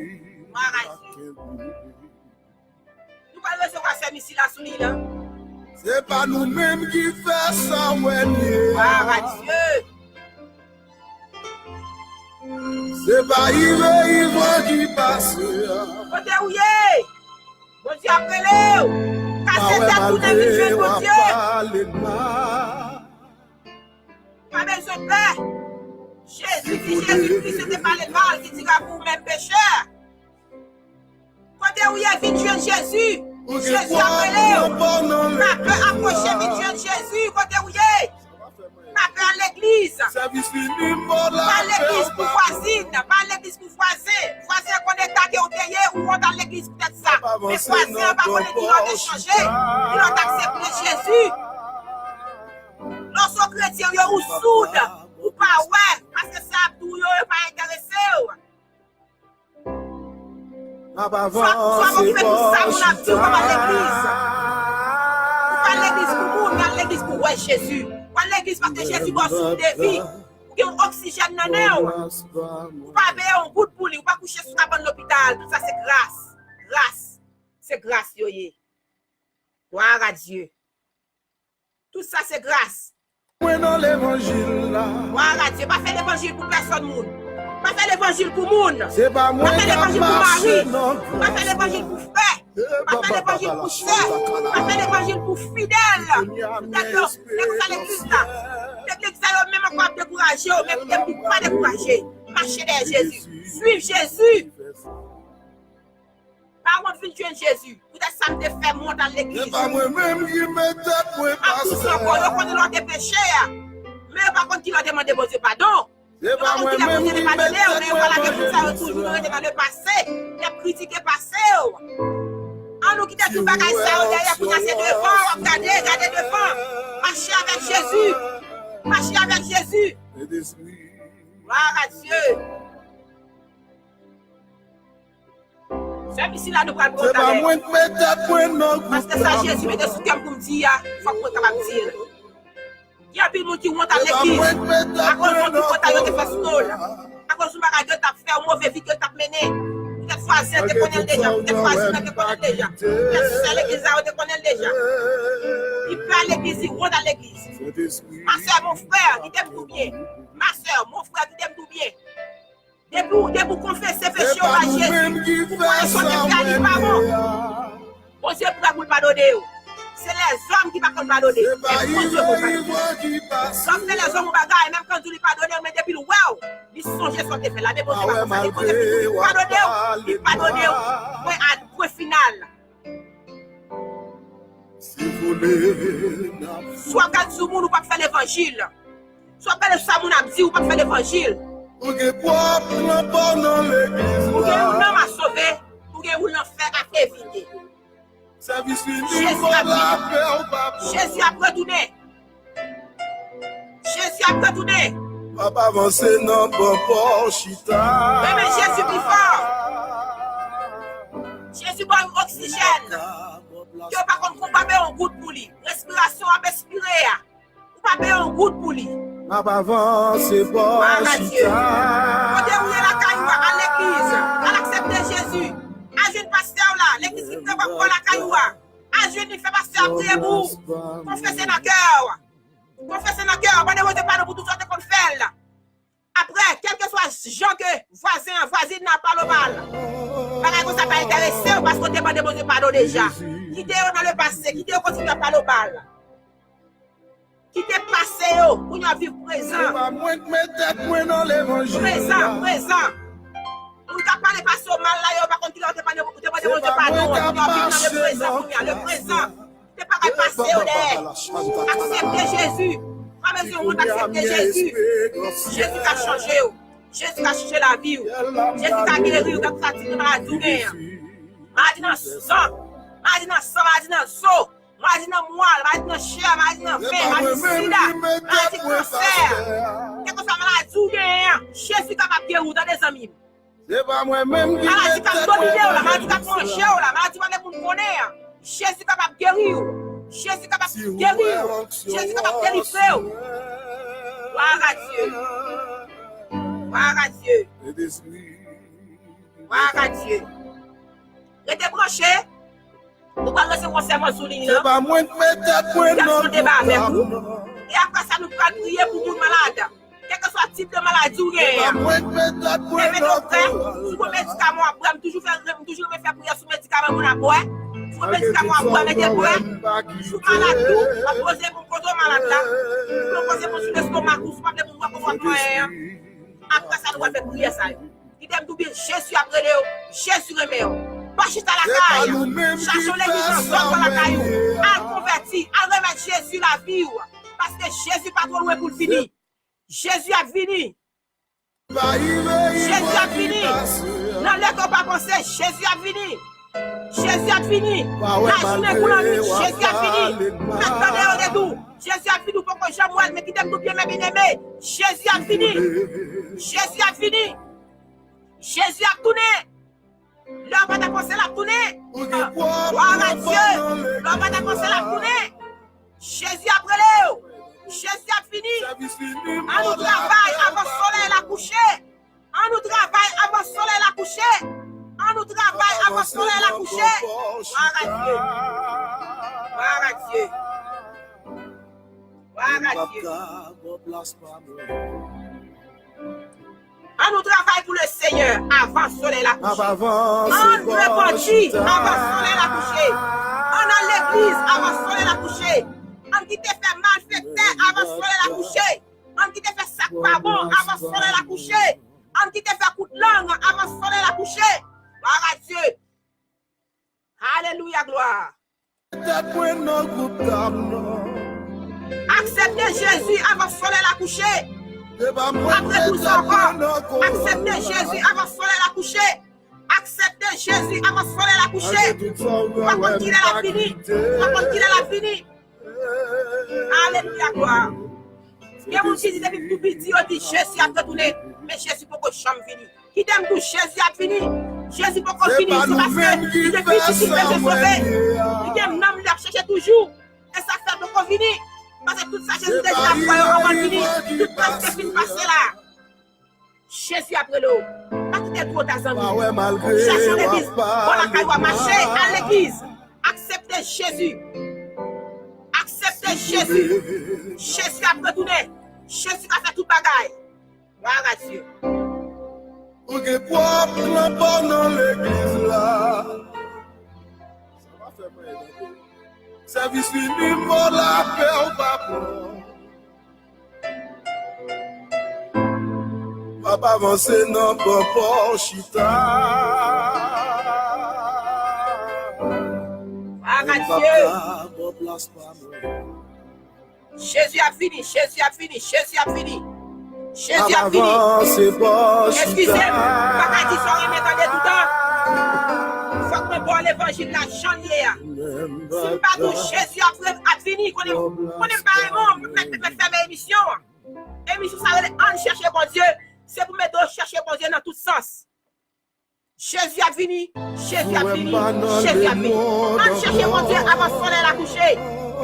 Glwa a Dye. Nou pral resevwa sè Misi la sou liy lan. Se pa nou menm ki fè sa w wè n ye a. Glwa a Dye. Se pa rive rive ki pase a. Kote ou ye? Bondye ap rele w. Kase tèt ou, vin jwenn Bondye. Pa bezwen pè. Jezi di, Jezi Kris te pale mal, ki dira pou ou menm pechè. Kote ou ye, vin jwenn Jezi. Jezi ap rele w. Pa pè apwoche, vin jwenn Jezi. Kote ou ye? Pa pè al legliz. Pa al legliz pou vwazin. Pa al legliz pou vwazen. Vwazen konn eta ke ou te ye, ou wont al legliz poutèt sa. Men vwazen an pa konnen kilè w te chanje, kilè w te aksepte Jezi. Lè w se yon kretyen, yo ou soud, ou pa wè, paske sa y ap di w yo, yo pa enterese w. Swa, swa w okipe pou sa moun ap di w, w pa al legliz. Ou pa al legliz pou moun, men al legliz pou w wè Jezi. Ou al legliz paske Jezi ba w souf de vi. Ou gen yon oksijèn nan nen w. Ou pa peye yon goud pou li, ou pa kouche sou kabann lopital. Tout sa se gras. Gras. Se gras yo ye. Glwa a Dye. Tout sa se gras. Mwen nan levanjil la. Glwa a Dye. Pa fè levanjil pou pèsòn moun. Pa fè levanjil pou moun. Se pa mwen k ap mache nan gras. Pa fè levanjil pou mari. Pa fè levanjil pou frè. Pa fè levanjil pou sè. Pa fè levanjil pou fidèl. Poutèt yo, se konsa legliz la. Legliz sa yo menm ankò ap dekouraje w, men kite m di w pa dekouraje. Mache dèyè Jezi. Swiv Jezi. Pa wont vin jwenn Jezi. Poutèt sa m te fè m wont al legliz. Se pa mwen menm ki met tèt mwen pastè. M ap di w sa ankò, yo konnen lè w te peche a. Men yo pa konn kilè w te mande Bondye padon. Yo pa konn kilè Bondye te padone w, men yo pa lage moun sa yo toujou, yo rete nan lepase. Y ap kritike pase w. An nou kite tout bagay sa yo dèyè, kounye a se devan w ap gade, gade devan. Mache avèk Jezi. Mache avèk Jezi. Glwa a Dye. Sèvis sila nou pral pran avè. Se pa mwen k met tèt mwen nan gwoup la. Paske sa Jezi mete sou kè m pou m di a, fòk mwen kapab di l. Gen anpil moun ki wont al legliz. Akoz yon ti fòt yo te fè sou do l. Akoz yon bagay yo t ap fè, yon move vi ke yo t ap mennen. Poutèt vwazen an te konnen l deja, poutèt vwazin nan te konnen l deja. Poutèt sè legliz la yo te konnen l deja. Li pè al legliz, li wont al legliz. Ma sè, mon frè, kite m tou byen. Ma sè, mon frè, kite m tou byen. Depi w, depi w konfese peche w bay Jezi, ou konnen sa w te fè a li pa bon. Bondye prè pou l padone w. Se lèzòm ki pa konn padone, men Bondye konn padone. Lè w fè lèzòm yon bagay, menm kan di w li padone w, men depi l wè w, li sonje sa w te fè la. Men Bondye pa konsa, li Bondye ki padone w, li padone w. Pwen a, pwen final. Si w ap gade sou moun, ou p ap fè levanjil. Si w ap gade sou sa moun ap di, ou p ap fè levanjil. Ou gen pwòp lanmò nan legliz la. Ou gen yon nanm a sove, ou gen yon lanfè a evite. Sèvis fini, Jezi ap vini. Jezi ap retounen. Jezi ap retounen. M ap avanse nan ban pa w chita. Renmen Jezi pi fò. Jezi ba w oksijèn. Ke w pa konn konn pa peye yon goud pou li. Respirasyon w ap espire a. Ou pa peye yon goud pou li. M ap avanse bò chita. Kote ou ye lakay ou a, al legliz. Al aksepte Jezi. Al jwenn pastè w la, legliz ki pran bò lakay ou a. Al jwenn li, fè pastè a priye pou ou. Konfese nan kè w. Konfese nan kè w. Mande Bondye padon pou tout sa w te konn fè l. Apre, kèlkeswa jan ke vwazen an, vwazin nan ap pale w mal, bagay konsa pa enterese w paske w te mande Bondye padon deja. Kite yo nan lepase, kite yo kontinye ap pale w mal. Kite pase yo, kounye a w ap viv prezan. Se pa mwen k met tèt mwen nan levanjil la. Prezan, prezan. Moun k ap pale pase w mal la, yo pa konn kilè w te mande, ou te mande Bondye padon an. Kounye a w ap viv nan leprezan kounye a, leprezan. Kite bagay pase yo dèyè. Aksepte Jezi. Pa bezwen wont, aksepte Jezi. Jezi ka chanje w. Jezi ka chanje lavi w. Jezi ka geri w, ka fatigue maladi w genyen an. Maladi nan san. Maladi nan san, maladi nan zo. Maladi nan mwa, maladi nan chè, maladi nan ven, maladi sida, maladi kansè. Kèlkeswa maladi w genyen an, Jezi kapab geri w, tande zanmi m. Se pa mwen menm ki mete mwen nan prizon. Maladi k ap domine w la, maladi k ap manje w la, maladi w pa vle moun konnen an. Jezi kapab geri w. Jezi kapab geri w. Jezi kapab delivre w. Gloire à Dieu. Gloire à Dieu. Gloire à Dieu. Rete branche. Nou pral resevwa sèman sou liy lan. Se pa mwen k met tèt mwen nan kout la, non. Y ap fè yon deba avèk ou. E apre sa, nou pral priye pou moun malad. Kèlkeswa tip de maladi ou genyen an. Leve do prè. Si w pran medikaman w ap bwè, m toujou fè, m toujou renmen fè priyè sou medikaman moun ap bwè. Si w pran medikaman w ap bwè, mete l prè. Si w malad tou, w ap poze men w kote w malad la. Si w poze men w sou lestomak ou, si w pa vle moun wè kòman w ap manyen an. Apre sa, nou pral fè priyè sa yo. Kite m tou byen, Jezi ap rele w, Jezi renmen w. Pa chita lakay, chache yon legliz nan zòn lakay ou. Al konvèti, al remèt Jezi lavi w. Paske Jezi pa twò lwen pou l vini. Jezi ap vini. Jezi ap vini. Nan lè ke w pa panse, Jezi ap vini. Jezi ap vini. Lajounen kou lannwit, Jezi ap vini. Ou mèt tande yo te di w, Jezi ap vini, ou poko janm wè l, men kite m di w byen, men byeneme, Jezi ap vini. Jezi ap vini. Jezi ap tounen. Lè w pa ta panse l ap tounen. Gloire à Dieu. Lè w pa ta panse l ap tounen. Jezi ap rele w. Jezi ap vini. An nou travay avan solèy la kouche. An nou travay avan solèy la kouche. An nou travay avan solèy la kouche. Gloire à Dieu. Gloire à Dieu. Gloire à Dieu. An nou travay pou le Senyè avan solèy la kouche. An repanti avan solèy la kouche. An al legliz avan solèy la kouche. An kite fè malfektè avan solèy la kouche. An kite fè sa k pa bon avan solèy la kouche. An kite fè kout lang avan solèy la kouche. Gloire à Dieu. Alelouya, glwa. Tèt mwen nan kout la, non. Aksepte Jezi avan solèy la kouche. Apre tou sa ankò, aksepte Jezi avan solèy la kouche. Aksepte Jezi avan solèy la kouche. Ou pa konn kilè l ap vini. Ou pa konn kilè l ap vini. Alelouya, glwa. Gen moun ki di depi m tou piti, yo di Jezi ap retounen. Men Jezi poko janm vini. Kite m di w, Jezi ap vini. Jezi poko vini, se paske li gen pitit li bezwen sove. Li gen nanm li ap chèche toujou. E sa k fè l poko vini. Paske tout sa Jezi te di l ap fè yo anvan l vini, li prèske fin pase la. Jezi ap rele w. Pa kite l twò ta, zanmi. Chache yon legliz bò lakay ou a, mache al legliz. Aksepte Jezi. Aksepte Jezi. Jezi ap retounen. Jezi ka fè tout bagay. Gloire à Dieu. Ou gen pwòp klan pa w nan legliz la. Sa va fè mwen ede. Sèvis fini, mo lapè w pa pran. M ap avanse nan pòpò chita. Gloire à Dieu. Jezi ap vini, Jezi ap vini, Jezi ap vini. Jezi ap vini. Eskize m, m pa ka di sa w renmen tande toutan. Fòk mwen ba w levanjil la jan l ye a. Si m pa di w Jezi ap, ap vini, konnen, konnen m pa renmen w, m mèt, mèt fèmen emisyon an. Emisyon sa rele Ann chèche Bondye. Se pou mete w chèche Bondye nan tout sans. Jezi ap vini, Jezi ap vini, Jezi ap vini. Ann chèche Bondye avan solèy la kouche.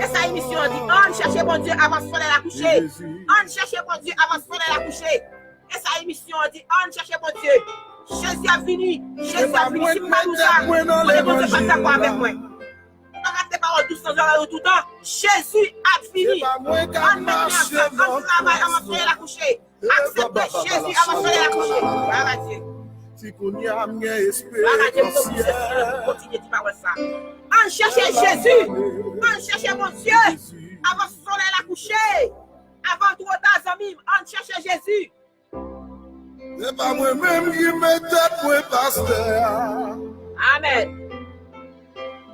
E sa emisyon an di, ann chèche Bondye avan solèy la kouche. Ann chèche Bondye avan solèy la kouche. E sa emisyon an di, ann chèche Bondye. Jezi ap vini, Jezi ap vini. Si m pa di w sa, konnen Bondye pa t dakò avèk mwen. Ou pa ka kite pawòl dous nan zòrèy ou toutan. Jezi ap vini. Ann mete ansanm, ann travay avan solèy la kouche. Aksepte Jezi avan solèy la kouche. Gloire à Dieu. Gloire à Dieu, m kontinye di pawòl sa. Ann chèche Jezi. Ann chèche Bondye avan solèy la kouche. Avan l twò ta, zanmi m, ann chèche Jezi. Se pa mwen menm ki met tèt mwen pastè a. Amèn.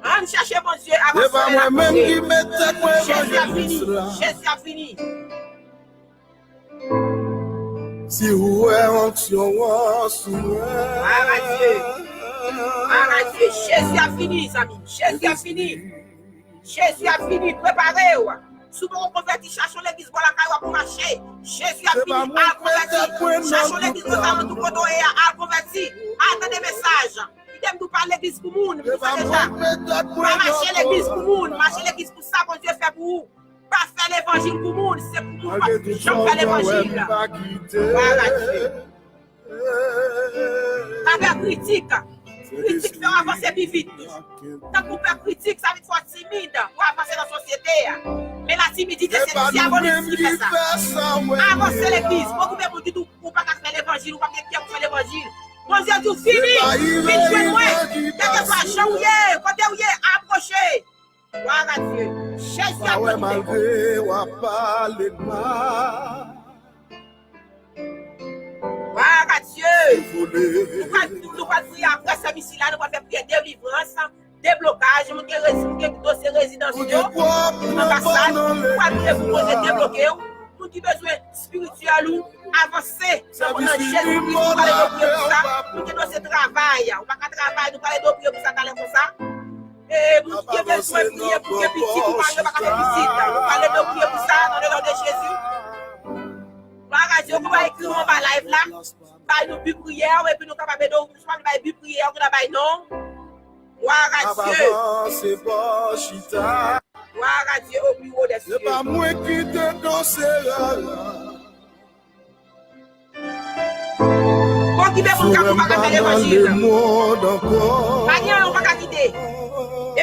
Ann chèche Bondye avan solèy la kouche. Se pa mwen menm ki met tèt mwen evanjelis la. Jezi ap vini. Jezi ap vini. Si ou wè onksyon an sou mwen. Gloire à Dieu. Gloire à Dieu. Jezi ap vini, zanmi m. Jezi ap vini. Jezi ap vini, prepare w. Si w poko konvèti, chache yon legliz bò lakay w ap mache. Jezi ap vini, al konvèti. Chache yon legliz bò sa mwen tou kote w ye a, al konvèti. Al tande mesaj. Kite m di w pa legliz pou moun, m di sa deja. Pa mache legliz pou moun, mache legliz pou sa Bondye fè pou ou. Pa fè levanjil pou moun, se pou moun pa janm fè levanjil. Glwa a Dye. Pa pè kritik. Kritik fè w avanse pi vit. Tank ou pè kritik, sa vin fè w timid pou w avanse nan sosyete a. Men latimidite se dyabolis ki fè sa. Avanse legliz, pa okipe moun ki di w pa ka fè levanjil, ou pa gen kè pou fè levanjil. Bondye di w vini, vin jwenn mwen. Kèlkeswa jan w ye, kote w ye, apwoche. Glwa a Dye. Jezi ap okipe. Malgre w ap pale mal. Glwa a Dye. Nou pral, nou pral priye apre sèvis la, nou pral fè priyè delivrans, deblokaj, moun gen rezi-, moun gen dosye rezidans yo, anbasad, nou pral priye pou Bondye debloke w, moun ki bezwen espirityèl ou, avanse, nan non Jezi Kris, nou pral ede w priye pou sa, moun gen dosye travay, ou pa ka travay, nou pral ede w priye pou sa talè konsa. E, moun ki gen bezwen priye pou gen pitit, ou pa, yo pa ka fè pitit. Ou pral ede w priye pou sa, nan le non de Jezi. Glwa a Dye, ou ka ekri anba live la. Bay nou bi priyè w, epi nou kapab ede w. Si w pa vle bay bi priyè w, ou ka bay non. Glwa a Dye. Glwa a Dye, o pli wo dè syè. Se pa mwen ki te danse la. Pa okipe moun k ap di w pa ka fè levanjil. Pa gen anyen w pa ka kite.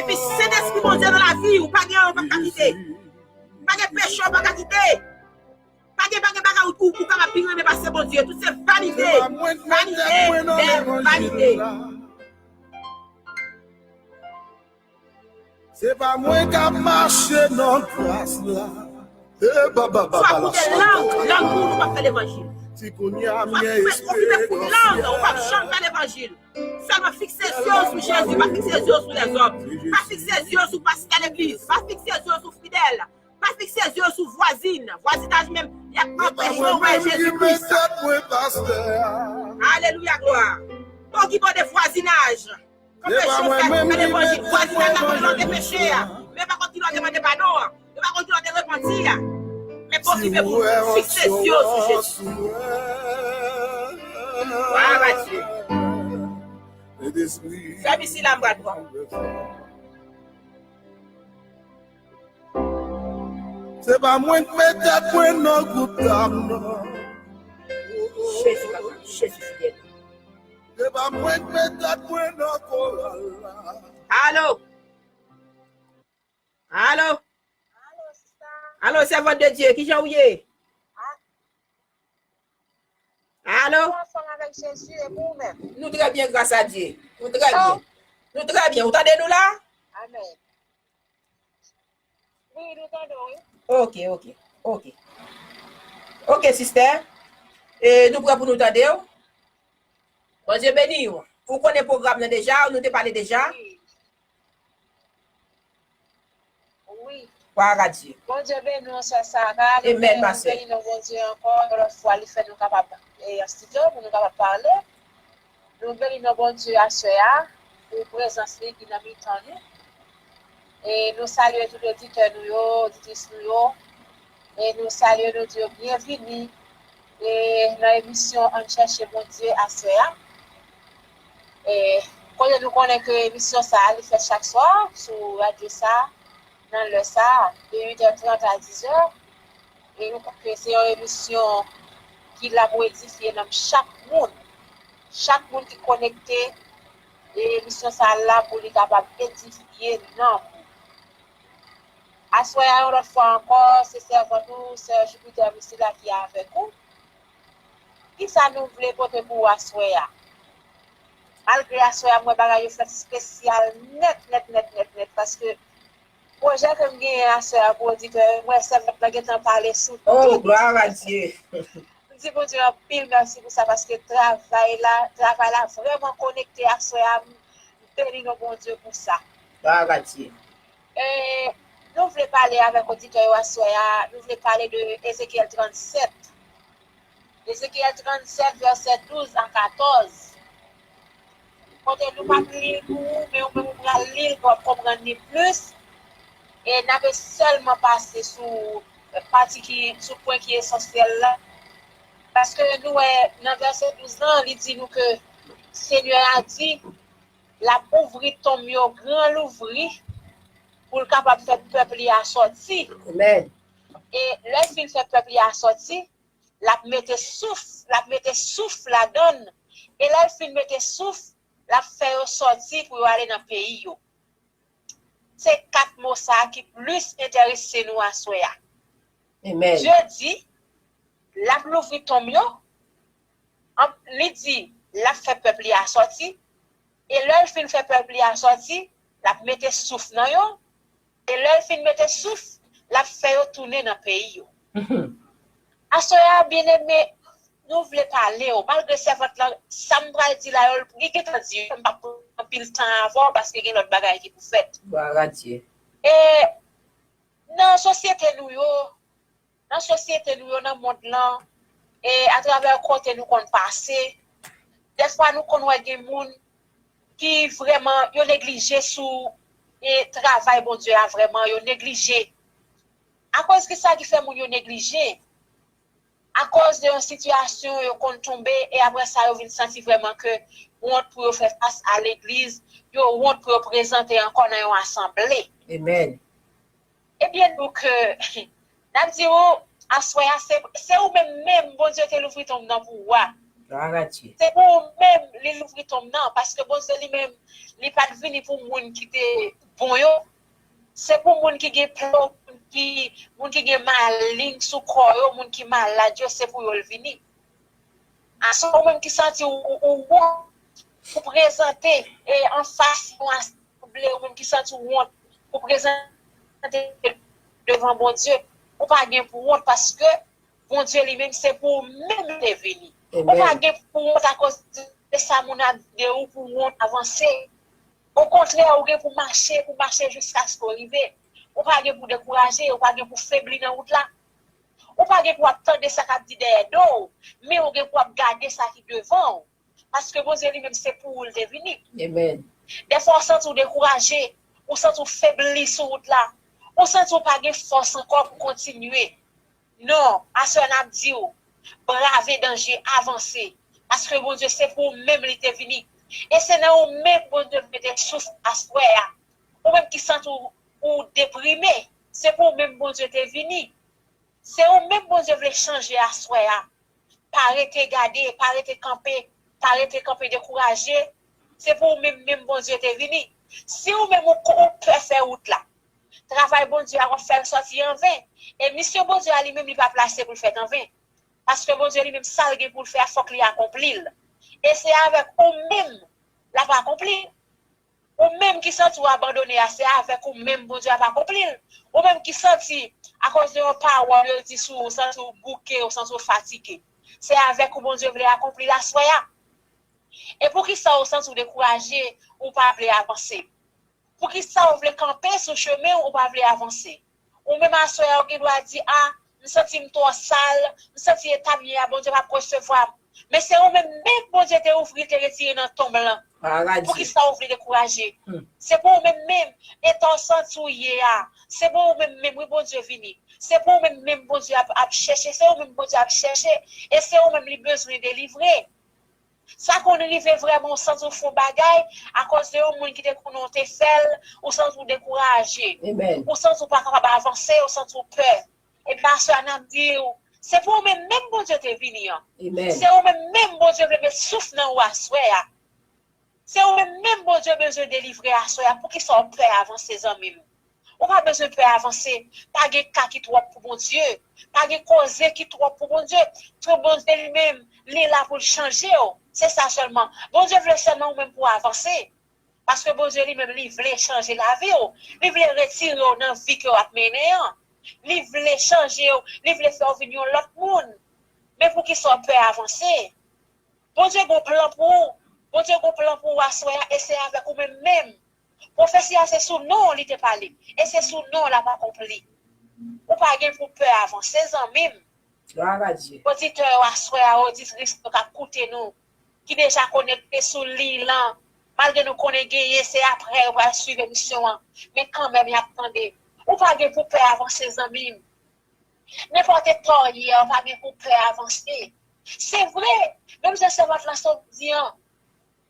Epi Sentespri Bondye nan lavi w, pa gen anyen w pa ka kite. Pa gen peche w pa ka kite. Pa gen, pa gen bagay ou, ou, ou kapab pi renmen pase Bondye. Tout se vanite. Vanite dè vanite. Se pa mwen k ap mache nan gras la. E baba baba la. Swa koute lang, lang pou nou p ap fè levanjil. Ti kounye a m gen esperans. Swa fè pwofite kout lang, ou p ap janm fè levanjil. Sèlman fikse zye w sou Jezi, pa fikse zye w sou lèzòm. Pa fikse zye w sou pastè legliz, pa fikse zye w sou fidèl. Pa fikse zye w sou vwazin. Vwazinaj menm, y ap anpeche w wè Jezi Kris. Alelouya, glwa. Pa okipe w de vwazinaj. Kanpe cho fè levanjil. Vwazinaj la konn lè w te peche a. Men pa konn ki lè w te mande padon an. Men pa konn ki lè w te repanti a. Men pa okipe pou fikse zye w sou Jezi. Glwa a Dye. Sèvis sila m pral pran. Se pa mwen k met tèt mwen nan gwoup dam nan. Jezi papa, Jezi fidèl. Se pa mwen k met tèt mwen nan koral la. Alo? Alo? Alo, sèvant de Dye, kijan w ye? Alo? Nou trè byen, gras a Dye. Nou trè byen. Nou trè byen. Ou tande nou la? Amèn. Wi, nou tande w, wi. Ok, ok, ok. Ok, sistè. E, nou prè pou nou tande w. Bondye beni w. Ou konnen pwogram nan deja, nou te pale deja? Wi. Wi. Glwa a Dye. Bondye beni w, sè Sara. Amen, ma sè. Nou beni non Bondye ankò, yon lòt fwa, li fè nou kapab, e, an estidyo, pou nou kapab pale. Nou beni non Bondye aswè a, pou prezans li ki nan mitan nou. E nou salye tout oditè nou yo, oditris nou yo. E nou salye, nou di yo byenvini, e nan emisyon Ann Chèche Bondye aswè a. E kote nou konnen ke emisyon sa a, li fèt chak swa sou radyo sa a, nan lè sa a, de uit è trant a diz è. E nou kwè ke se yon emisyon ki la pou edifye nanm chak moun. Chak moun ki konekte, e emisyon sa a la pou li kapab edifye nanm ou. Aswè a, yon lòt fwa ankò, se sèvant ou, sè Jupiter Misila ki avèk ou. Kisa nou vle pote pou ou aswè a? Malgre aswè a, m wè bagay yo fèt espesyal nèt, nèt, nèt, nèt, nèt, paske pwojè ke m genyen aswè a pou oditè yo, m wè sèvant lan gentan pale sou tout. Oh, glwa a Dye. M di Bondye anpil mèsi pou sa, paske travay la, travay la vrèman konekte aswè a. M beni non Bondye pou sa. Glwa a Dye. E, nou vle pale avèk oditè yo aswè a, nou vle pale de Ezekyèl trannsèt. Ezekyèl trannsèt, vèsè douz a katòz. Kote nou p ap li l pou ou, men ou menm ou pral li l pou w ap konprann li plis. E n ap sèlman pase sou pati ki, sou pwen ki esansyèl la. Paske nou wè nan vèsè douz lan, li di nou ke Senyè a di, l ap ouvri tonm yo gran louvri pou l kapab fè pèp li a sòti. Amen. E lè l fin fè pèp li a sòti, l ap mete souf, l ap mete souf ladan l. E lè l fin mete souf, l ap fè yo sòti pou yo ale nan peyi yo. Se kat mo sa a ki plis enterese nou aswè a. Amen. Dye di, l ap louvri tonm yo, an- li di, l ap fè pèp li a sòti, e lè l fin fè pèp li a sòti, l ap mete souf nan yo, e lè l fin mete souf, l ap fè yo tounen nan peyi yo. Aswè a, byeneme, nou vle pale w, malgre sèvant lan, sa m pral di la yo, li gentan di yo, m p ap pran anpil tan avè w, paske gen lòt bagay ki pou fèt. Gloire à Dieu. E nan sosyete nou yo, nan sosyete nou yo, nan mond lan, e atravè kote nou konn pase, dèfwa nou konn wè gen moun ki vrèman, yo neglije sou e travay Bondye a vrèman, yo neglije. Akoz ki sa ki fè moun yo neglije? Akoz de yon sitiyasyon yo konn tonbe, e apre sa yo vin santi vrèman ke wont pou yo fè fas a legliz, yo wont pou yo prezante ankò nan yon asanble. Amen. Ebyen, donk, n ap di w, aswè a, se, se ou menm menm Bondye te louvri tonm nan pou ou a. Gloire à Dieu. Se pou ou menm li louvri tonm nan, paske Bondye li menm, li pa t vini pou moun ki te bon yo. Se pou moun ki gen plè, moun ki, moun ki gen maleng sou kò yo, moun ki malad yo, se pou yo l vini. Aswè ou menm ki santi ou, ou, ou wont pou prezante e anfas yon asanble, ou menm ki santi ou wont pou prezante devan Bondye, ou pa gen pou wont paske Bondye li menm se pou ou menm li te vini. Ou pa Amen. Gen pou wont akoz de sa moun ap di de ou pou wont avanse. Okontrè, ou gen pou mache, pou mache jiskaske w rive. Ou pa gen pou dekouraje, ou pa gen pou febli nan wout la. Ou pa gen pou ap tande sa k ap di dèyè do w, men ou gen pou ap gade sa ki devan w. Paske Bondye li menm se pou ou l te vini. Amen. Dèfwa ou santi w dekouraje, ou santi w febli sou wout la, ou santi w pa gen fòs ankò pou kontinye. Non, aswè n ap di w, brave danje, avanse. Paske Bondye se pou ou menm li te vini. E se nan ou menm Bondye mete souf aswè a. Ou menm ki santi w, ou deprime, se pou ou menm Bondye te vini. Se ou menm Bondye vle chanje aswè a. Pa rete gade, pa rete kanpe, pa rete kanpe dekouraje. Se pou ou menm menm Bondye te vini. Si ou menm ou, ou pè fè wout la, travay Bondye a w ap fè l sòti anven. E misyon Bondye a li menm li pa plase pou l fèt anven. Paske Bondye li menm sa l gen pou l fè a fòk li akonpli l. E se avèk ou menm l ap akonpli. Ou menm ki santi w abandone a, se avèk ou menm Bondye ap akonpli l. Ou menm ki santi, akoz de yon pawòl yo di sou ou, santi w bouke, ou santi w fatige. Se avèk ou Bondye vle akonpli l aswè a. E poukisa ou santi w dekouraje, ou pa vle avanse? Poukisa ou vle kanpe sou chemen w, ou pa vle avanse? Ou menm aswè a, ou gen dwa di, a, m santi m twò sal, m santi eta m ye a, Bondye p ap resevwa m. Men se ou menm, menm Bondye te ouvri, te retire nan tonm lan. Gloire à Dieu. Poukisa ou vle dekouraje? Se pou ou menm, menm, eta w santi w ye a. Se pou ou menm, menm, wi, Bondye vini. Se pou ou menm, menm, Bondye ap, ap chèche. Se ou menm, Bondye ap chèche. E se ou menm, li bezwen delivre. Sa konn rive vrèman, ou santi w fè yon bagay, akoz de yon moun ki te konnen w te fè l, ou santi w dekouraje. Amen. Ou santi w pa kapab avanse, ou santi w pè. Ebyen, aswè a, n ap di w, se pou ou menm, menm Bondye te vini an. Amen. Se ou menm, menm Bondye vle met souf nan ou aswè a. Se ou menm, menm Bondye bezwen delivre aswè a. Poukisa w pè avanse, zanmi m? Ou pa bezwen pè avanse. Pa gen ka ki twòp pou Bondye. Pa gen koze ki twòp pou Bondye. Paske Bondye li menm, li la pou l chanje w. Se sa sèlman. Bondye vle sèlman ou menm pou w avanse. Paske Bondye li menm, li vle chanje lavi w. Li vle retire w nan vi ke w ap mennen an. Li vle chanje w. Li vle fè w vin yon lòt moun. Men poukisa w pè avanse? Bondye gon plan pou ou. Bondye gon plan pou ou aswè a, e se avèk ou menm menm. Pwofesi a se sou non li te pale, e se sou non l ap akonpli. Ou pa gen pou pè avanse, zanmi m. Gloire à Dieu. Oditè yo aswè a, oditris yo k ap koute nou, ki deja konekte sou liy lan, malgre nou konnen genyen se apre yo pral swiv emisyon an, men kanmenm y ap tande. Ou pa gen pou pè avanse, zanmi m. Nenpòt eta w ye a, ou pa gen pou pè avanse. Se vre, menm jan sèvant lan sot di an,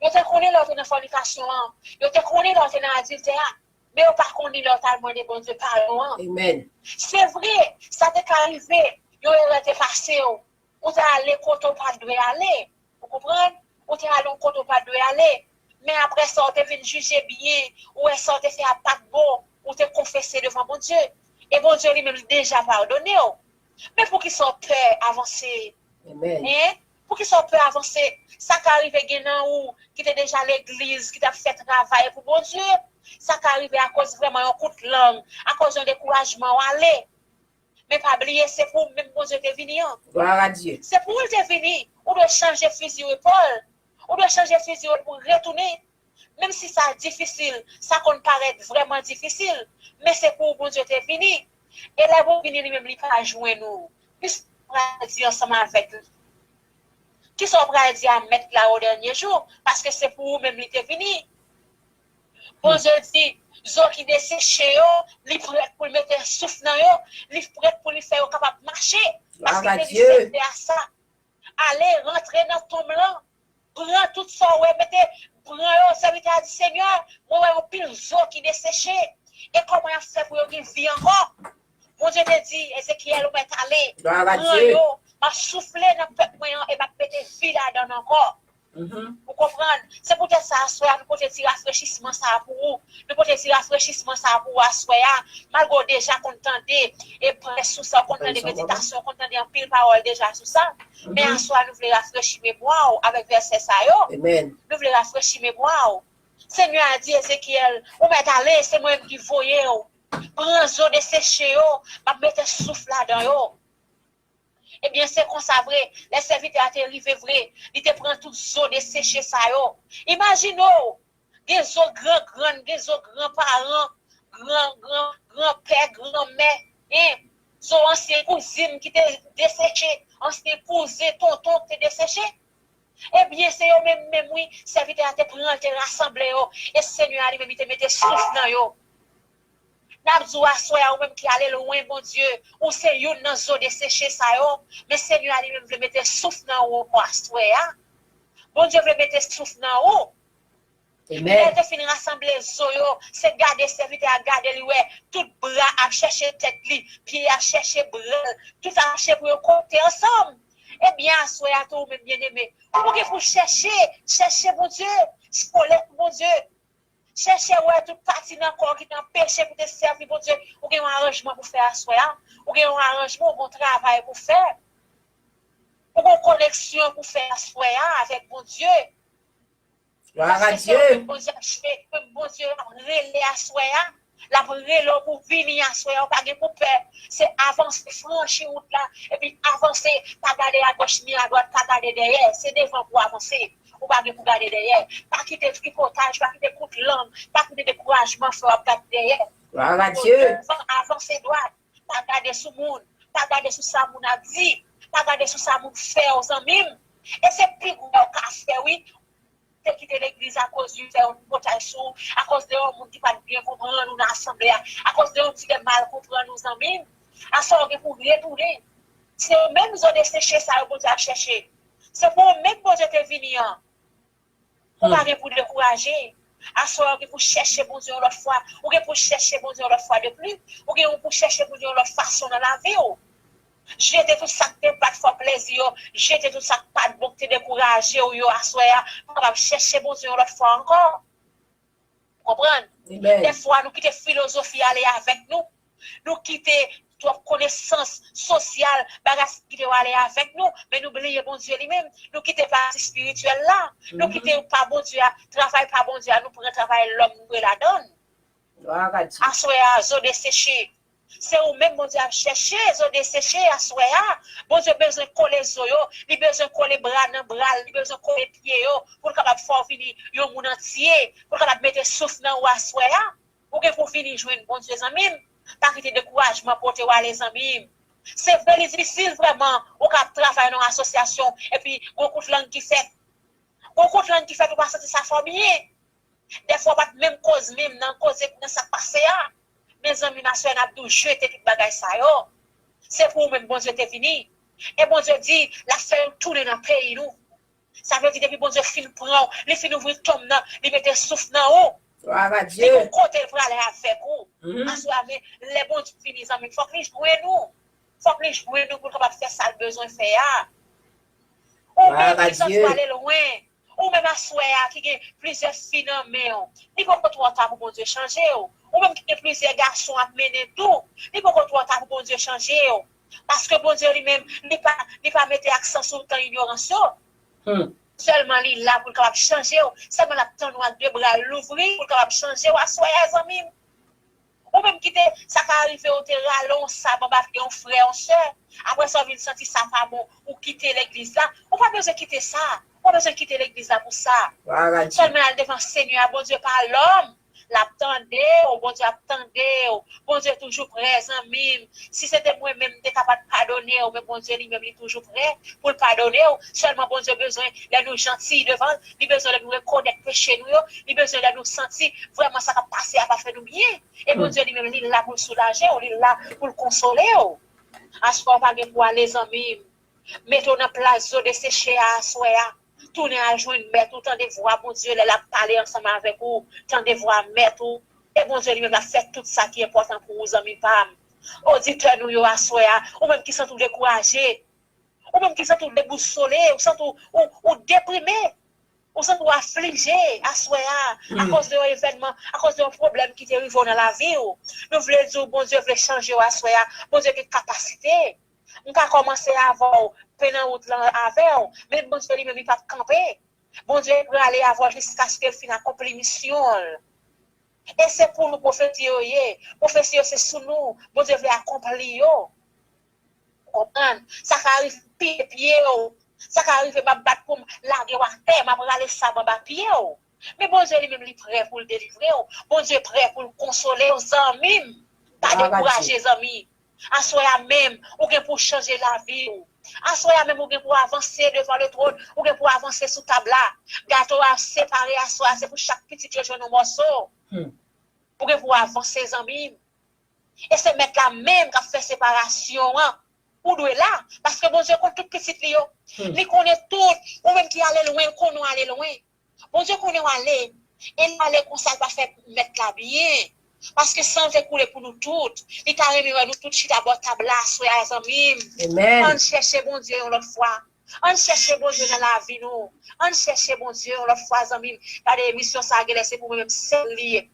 yo te konnen lè w te nan fònikasyon an, yo te konnen lè w te nan adiltè a, men yo pa konnen lè w t al mande Bondye padon an. Amen. Se vre, sa te ka rive, yon erè te pase w, ou te ale kote w pa t dwe ale. Ou konprann? Ou te ale yon kote w pa t dwe ale. Men apre sa, ou te vin jije byen, ou wè sa w te fè a pa t bon, ou te konfese devan Bondye. E Bondye li menm, li deja padone w. Men poukisa w pè avanse? Amen. Hein? Poukisa w pè avanse? Sa ka rive gen nan ou ki te deja legliz, ki t ap fè travay pou Bondye. Sa ka rive akoz vrèman yon kout lang, akoz yon dekourajman, w ale. Men pa bliye, se pou ou menm Bondye te vini an. Gloire à Dieu. Se pou ou l te vini. Ou dwe chanje fizi w epòl. Ou dwe chanje fizi w epòl pou retounen. Menm si sa difisil, sa konn parèt vrèman difisil, men se pou ou Bondye te vini. E lè Bondye vini li menm, li pa jwenn ou. Kisa w pral di ansanm avèk li? Kisa w pral di a Mèt la o dènye jou? Paske se pou ou menm li te vini. Bondye di, zo ki deseche yo, li prèt pou l mete souf nan yo, li prèt pou li fè yo kapab mache. Paske te di sèvitè a sa, ale, rantre nan tonm lan, pran tout sa w wè, mete, pran yo. Sèvitè a di, Senyè, mwen wè yon pil zo ki deseche. E kòman y ap fè pou yo gen vi ankò? Bondye te di Ezekyèl, ou mèt ale, pran yo, m ap soufle nan pèp mwen an e m ap mete vi ladan l ankò. Ou konprann? Se poutèt sa, aswè a, nou pote ti rafrechisman sa a pou ou. Nou pote ti rafrechisman sa a pou ou aswè a. Malgre w deja konn tande e prèch sou sa, ou konn tande meditasyon, ou konn tande anpil pawòl deja sou sa. Men aswè a, nou vle rafrechi memwa w avèk vèsè sa yo. Nou vle rafrechi memwa w. Senyè a di Ezekyèl, ou mèt ale, se mwen menm ki voye w. Pran zo deseche yo, m ap mete souf ladan yo. Ebyen, se konsa vre, lè sèvitè a te rive vre, li te pran tout zo deseche sa yo. Imajine w, gen zo gran grann, gen zo gran paran, gran, gran, granpè, granmè, en, zo ansyen kouzin ki te deseche, ansyen kouzen, tonton ki te deseche. Ebyen, se yo menm menm, wi, sèvitè a te pran, te rasanble yo, e Senyè a li menm, li te mete souf nan yo. N ap di w aswè a, ou menm ki ale lwen Bondye, ou se youn nan zo deseche sa yo, men Senyè a li menm vle mete souf nan ou ankò aswè a. Bondye vle mete souf nan ou. Lè l te fin rasanble zo yo, se gade sèvitè a gade li wè, tout bra ap chèche tèt li, pye ap chèche bra l, tout ap chèche pou yo konekte ansanm. Ebyen, aswè a tou, ou menm byeneme, ou gen pou chèche, chèche Bondye, kole pou Bondye. Chèche wè tout pati nan kò w ki te anpeche pou te sèvi Bondye. Ou gen yon aranjman pou fè aswè a. Ou gen yon aranjman, ou gen yon travay pou fè. Ou gen yon koneksyon pou fè aswè a avèk Bondye. Paske se ou menm Bondye ap chwe, ou menm Bondye ap rele aswè a. L ap rele w pou vini aswè a, ou pa gen pou pè. Se avanse, franchi wout la, epi avanse, pa gade agòch ni adwat, pa gade dèyè. Se devan pou w avanse. Ou pa gen pou gade dèyè. Pa kite tripotaj, pa kite kout lang, pa kite dekourajman fè w ap gade dèyè. Glwa a Dye. Devan, avanse dwat. Pa gade sou moun. Pa gade sou sa moun ap di. Pa gade sou sa moun fè w, zanmi m. E se pi gwo w ka fè, wi. Te kite legliz akoz yo fè yon tripotay sou ou, akoz de yon moun ki pa t byen konprann ou nan asanble a, akoz de yon ti nèg mal konprann ou, zanmi m. Aswè a w gen pou retounen. Se yo menm zo deseche sa yo Bondye ap chèche. Se pou ou menm Bondye te vini an. Ou pa gen pou dekouraje. Aswè a w gen pou chèche Bondye yon lòt fwa. Ou gen pou chèche Bondye yon lòt fwa de plis. Ou gen pou chèche Bondye yon lòt fason nan lavi w. Jete tout sa k te pa t fè w plezi yo. Jete tout sa k pa t bon, k te dekouraje w yo aswè a. Pou w kapab chèche Bondye yon lòt fwa ankò. Ou konprann? Dèfwa, nou kite filozofi ale avèk nou. Nou kite twòp konesans sosyal, bagay sa kite yo ale avèk nou. Men nou bliye Bondye li menm. Nou kite pati espirityèl la. Nou kite pa Bondye a, travay pa Bondye a, nou pran travay lòm nou ye ladan l. Aswè a, zo deseche. Se ou menm Bondye ap chèche, zo deseche aswè a. Bondye bezwen kole zo yo, li bezwen kole bra nan bra l, li bezwen kole pye yo, pou l kapab fè w vini yon moun antye, pou l kapab mete souf nan ou aswè a. Ou gen pou vini jwenn Bondye, zanmi m. Pa kite dekourajman pote w ale, zanmi m. Se vre, li difisil vrèman, ou ka ap travay nan yon asosyasyon, epi gon kout lang ki fèt. Gon kout lang ki fèt, ou pa santi sa fè w byen. Dèfwa w pa t menm koz menm nan koze nan sa k pase a. Mezanmi, m aswè n ap di w jete tout bagay sa yo. Se pou ou menm Bondye te vini. E Bondye di l ap fè nou tounen nan peyi nou. Sa vle di depi Bondye fin pran w, li fin ouvri tonm nan, li mete souf nan ou. Li gon kote l prale avèk ou. Aswè a, men lè Bondye vini, zanmi, fòk li jwenn ou. Fòk li jwenn ou pou l kapab fè sa l bezwen fè a. Ou menm ki santi w ale lwen. Ou menm aswè a ki gen plizyè fi nan men w. Li poko twò ta pou Bondye chanje w. Ou menm ki gen plizyè gason ap mennen tou. Li poko twò ta pou Bondye chanje w. Paske Bondye li menm, li pa, li pa mete aksan sou tan inyorans yo. Sèlman li la pou l kapab chanje w. Sèlman l ap tann ou ak de bra l louvri pou l kapab chanje w aswè a, zanmi m. Ou menm ki te, sa ka rive w te rale yon sab anba pye yon frè, yon sè. Apre sa, w vin santi sa pa bon, ou kite legliz la. Ou pa bezwen kite sa. Ou pa bezwen kite legliz la pou sa. Sèlman al devan Senyè a, Bondye pa lòm. L ap tande w, Bondye ap tande w. Bondye toujou prè, zanmi m. Si se te mwen menm, m te ka pa t padone w, men Bondye li menm, li toujou prè pou l padone w. Sèlman Bondye bezwen lè nou janti devan l, li bezwen lè nou rekonèt peche nou yo, li bezwen lè nou santi vrèman sa k ap pase a pa fè nou byen. E Bondye li menm, li la pou l soulaje w, li la pou l konsole w. Aswè a w pa gen pou w ale, zanmi m. Mete w nan plas zo deseche a aswè a. Tounen al jwenn mèt ou, tande vwa Bondye lè l ap pale ansanm avèk ou. Tande vwa mèt ou. E Bondye li menm l ap fè tout sa ki enpòtan pou ou, zanmi pa m. Oditè nou yo aswè a, ou menm ki santi w dekouraje, ou menm ki santi w debousole, ou santi w, ou, ou deprime, ou santi w aflije aswè a, akoz de yon evènman, akoz de yon pwoblèm ki te rive w nan lavi w. Nou vle di w, Bondye vle chanje w aswè a. Bondye gen kapasite. M ka kòmanse avè w, pen nan wout lan avè w, men Bondye li menm, li p ap kanpe. Bondye prale avè w jiskaske l fin akonpli misyon l. E se pou nou pwofeti yo ye. Pwofesi yo se sou nou. Bondye vle akonpli yo. Ou konprann? Sa ka rive m piye pye w. Sa ka rive m ap bat pou m lage w atè, m ap rale sab anba pye w. Men Bondye li menm, li prè pou l delivre w. Bondye prè pou l konsole w, zanmi m. Pa dekouraje, zanmi. Aswè a menm, ou gen pou w chanje lavi w. Aswè a menm, ou gen pou w avanse devan le twòn, ou gen pou w avanse sou tab la. Gato a separe aswè a, se pou chak pitit yo jwenn yon mòso. Ou gen pou w avanse, zanmi m. E se Mèt la menm k ap fè separasyon an. Ou dwe la, paske Bondye konn tout pitit li yo. Li konnen tout. Ou menm ki ale lwen, l konnen w ale lwen. Bondye konnen w ale. E l ale konsa, l pa fè Mèt la byen. Paske san l te koule pou nou tout. Li ta renmen wè nou tout chita bò tab la aswè a, zanmi m. Ann chèche Bondye yon lòt fwa. Ann chèche Bondye nan lavi nou. Ann chèche Bondye yon lòt fwa, zanmi m. Gade emisyon sa a, genlè se pou mwen menm sèl li ye.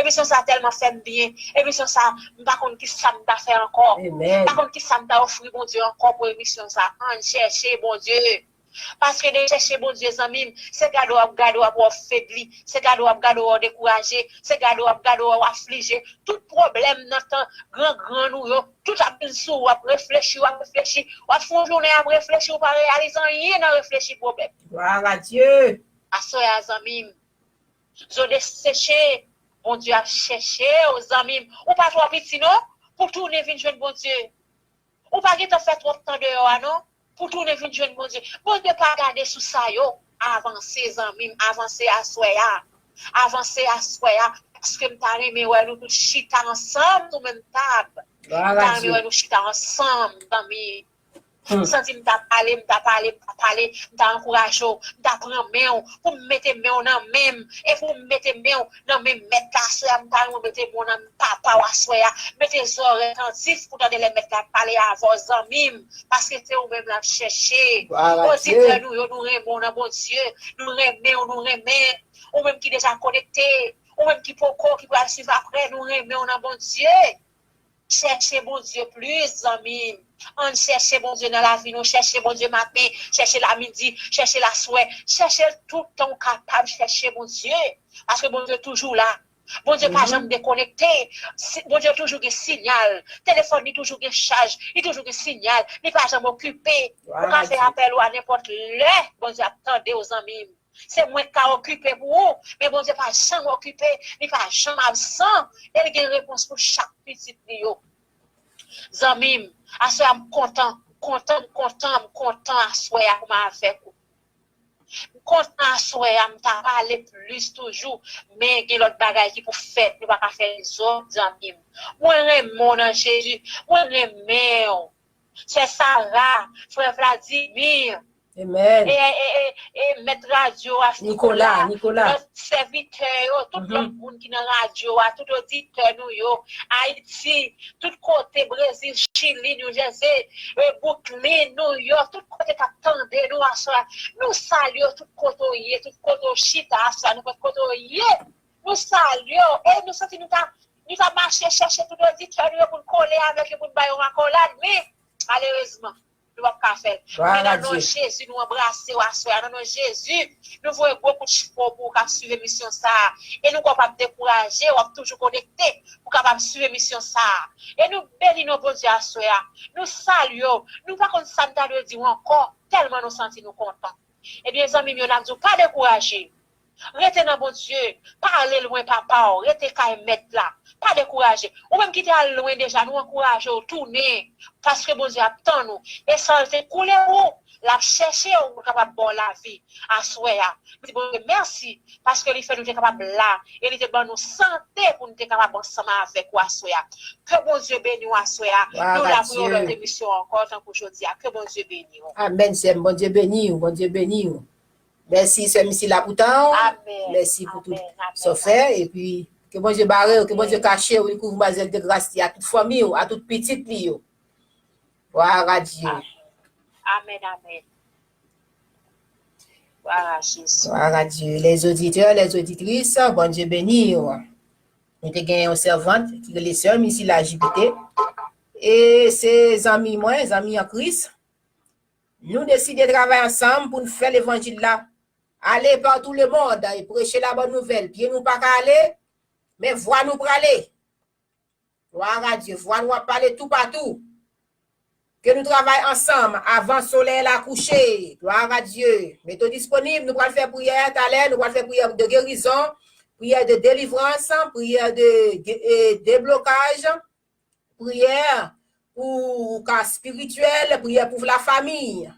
Emisyon sa a tèlman fè m byen. Emisyon sa a, m pa konn ki sa m ta fè ankò. M pa konn ki sa m ta ofri Bondye ankò pou emisyon sa a. Ann chèche Bondye. Paske de chèche Bondye, zanmi m, se gade w ap gade w ap wè w febli, se gade w ap gade w wè w dekouraje, se gade w ap gade w wè w aflije. Tout pwoblèm nan tan grangrann ou yo, tout ap vin sou ou, w ap reflechi, w ap reflechi, w ap fè yon jounen ap reflechi, ou pa reyalize anyen nan reflechi pwoblèm. Aswè a, zanmi m, zo deseche, Bondye ap chèche w, zanmi m. Ou pa twò piti non, pou tounen vin jwenn Bondye. Ou pa gentan fè twòp tan deyò a non, pou tounen vin jwenn Bondye. Bondye pa gade sou sa yo. Avanse, zanmi m, avanse aswè a. Avanse aswè a, paske m ta renmen wè nou tout chita ansanm sou menm tab. M ta renmen wè nou chita ansanm, zanmi. M santi m ta pale, m ta pale, m ta pale, m ta ankouraje w, m ta pran men w, pou m mete men w nan men m, e pou m mete men w nan men Mèt la aswè a, m ta renmen w mete men w nan men papa w aswè a, mete zòrèy atantif pou tande lè Mèt la ap pale avè w, zanmi m, paske se ou menm l ap chèche. Oditè nou yo, nou renmen w nan Bondye, nou renmen w, nou renmen ou menm ki deja konekte, ou menm ki poko, ki pral swiv apre, nou renmen w nan Bondye. Chèche Bondye plis, zanmi m. Ann chèche Bondye nan lavi nou. Chèche Bondye maten, chèche l a midi, chèche l aswè. Chèche l tout tan w kapab chèche Bondye. Paske Bondye toujou la. Bondye pa janm dekonekte. Si- Bondye toujou gen siyal. Telefòn li toujou gen chaj. Li toujou gen siyal. Li pa janm okipe. Ou ka fè apèl ou a nenpòt lè. Bondye ap tande w, zanmi m. Se mwen k ka okipe pou ou, men Bondye pa janm okipe, li pa janm absan, e li gen repons pou chak pitit li yo. Zanmi m, aswè a m kontan, kontan, m kontan, m kontan aswè a pou m avèk ou. M kontan aswè a, m ta pale plis toujou, men gen lòt bagay ki pou fèt, nou pa ka fè dezòd, zanmi m. Mwen renmen w nan Jezi, mwen renmen w. Sè Sara, frè Vladimir, Amen. e, e, e, e mèt radyo a, Nicolas, Nicolas. Lòt sèvitè yo, tout lòt moun ki nan radyo a, tout oditè nou yo, Ayiti, tout kote, Brezil, Chili, New Jersey, e, Brooklyn, New York, tout kote k ap tande nou aswè a. Nou salye w tout kote w ye, tout kote w chita aswè a, nenpòt kote w ye. Nou salye w, e nou santi nou ta, nou ta mache chèche tout oditè nou yo pou n kole avèk yo, pou n ba yo yon akolad, men, malerezman, nou p ap ka fè l. Men nan non Jezi, nou anbrase w aswè a. Nan non Jezi, nou voye gwo kout chapo pou ou k ap swiv emisyon sa a. E nou kwè w p ap dekouraje, w ap toujou konekte pou w kapab swiv emisyon sa a. E nou beni non Bondye aswè a. Nou salye w. Nou pa konn sa n ta dwe di w ankò, tèlman nou santi nou kontan. Ebyen, zanmi m yo, n ap di w pa dekouraje. Rete nan Bondye. Pa ale lwen papa w. Rete kay mèt la. Pa dekouraje. Ou menm ki te al lwen deja, nou ankouraje w tounen. Paske Bondye ap tann ou. E san l te koule pou ou, l ap chèche w pou l kapab ba w lavi aswè a. Di Bondye mèsi paske li fè nou te kapab la. E li te ban nou sante pou nou te kapab ansanm avèk ou aswè a. Ke Bondye beni w aswè a. Nou la pou yon lòt emisyon ankò, tankou jodi a. Ke Bondye beni w. Amèn, sè m. Bondye beni w. Bondye beni w. Mèsi, sè m, isi la pou tan w. Mèsi pou tout sa w fè. Epi, ke Bondye bare w, ke Bondye kache w, li kouvri w ak zèl de gras li, a tout fanmi w, a tout pitit li yo. Glwa a Dye. Amèn, amèn. Glwa a Jezi. Glwa a Dye. Les auditeurs, les auditrices, Bondye beni w. Nou te gen yon sèvant ki rele sè m isi la, J P T. E se zanmi mwen, zanmi an Kris. Nou deside travay ansanm pou n fè levanjil la ale partout le monde e preche la bonne nouvelle. Pye nou pa ka ale, men vwa nou prale. Glwa a Dye, vwa nou ap pale toupatou. Ke nou travay ansanm avan solèy la kouche. Glwa a Dye. Mete w disponib, nou pral fè priyè talè, nou pral fè priyè de gerizon, priyè de delivrans, priyè de, de, e, deblokaj, priyè pou ka espirityèl, priyè pou lafanmi.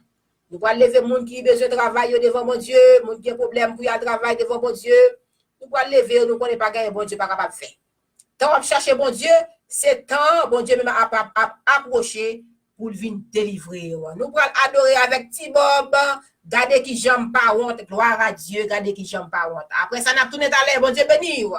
Nou pral leve moun ki bezwen travay yo devan Bondye, moun ki gen pwoblèm pou y al travay devan Bondye. Nou pral leve yo, nou konnen pa gen anyen Bondye pa kapab fè. Tan w ap chache Bondye, se tan Bondye menm ap, ap, ap apwoche pou l vin delivre yo. Nou pral adore avèk Ti Bob, Gade ki jan m pa wont, glwa a Dye, gade ki jan m pa wont. Apre sa, n ap tounen talè, Bondye beni w.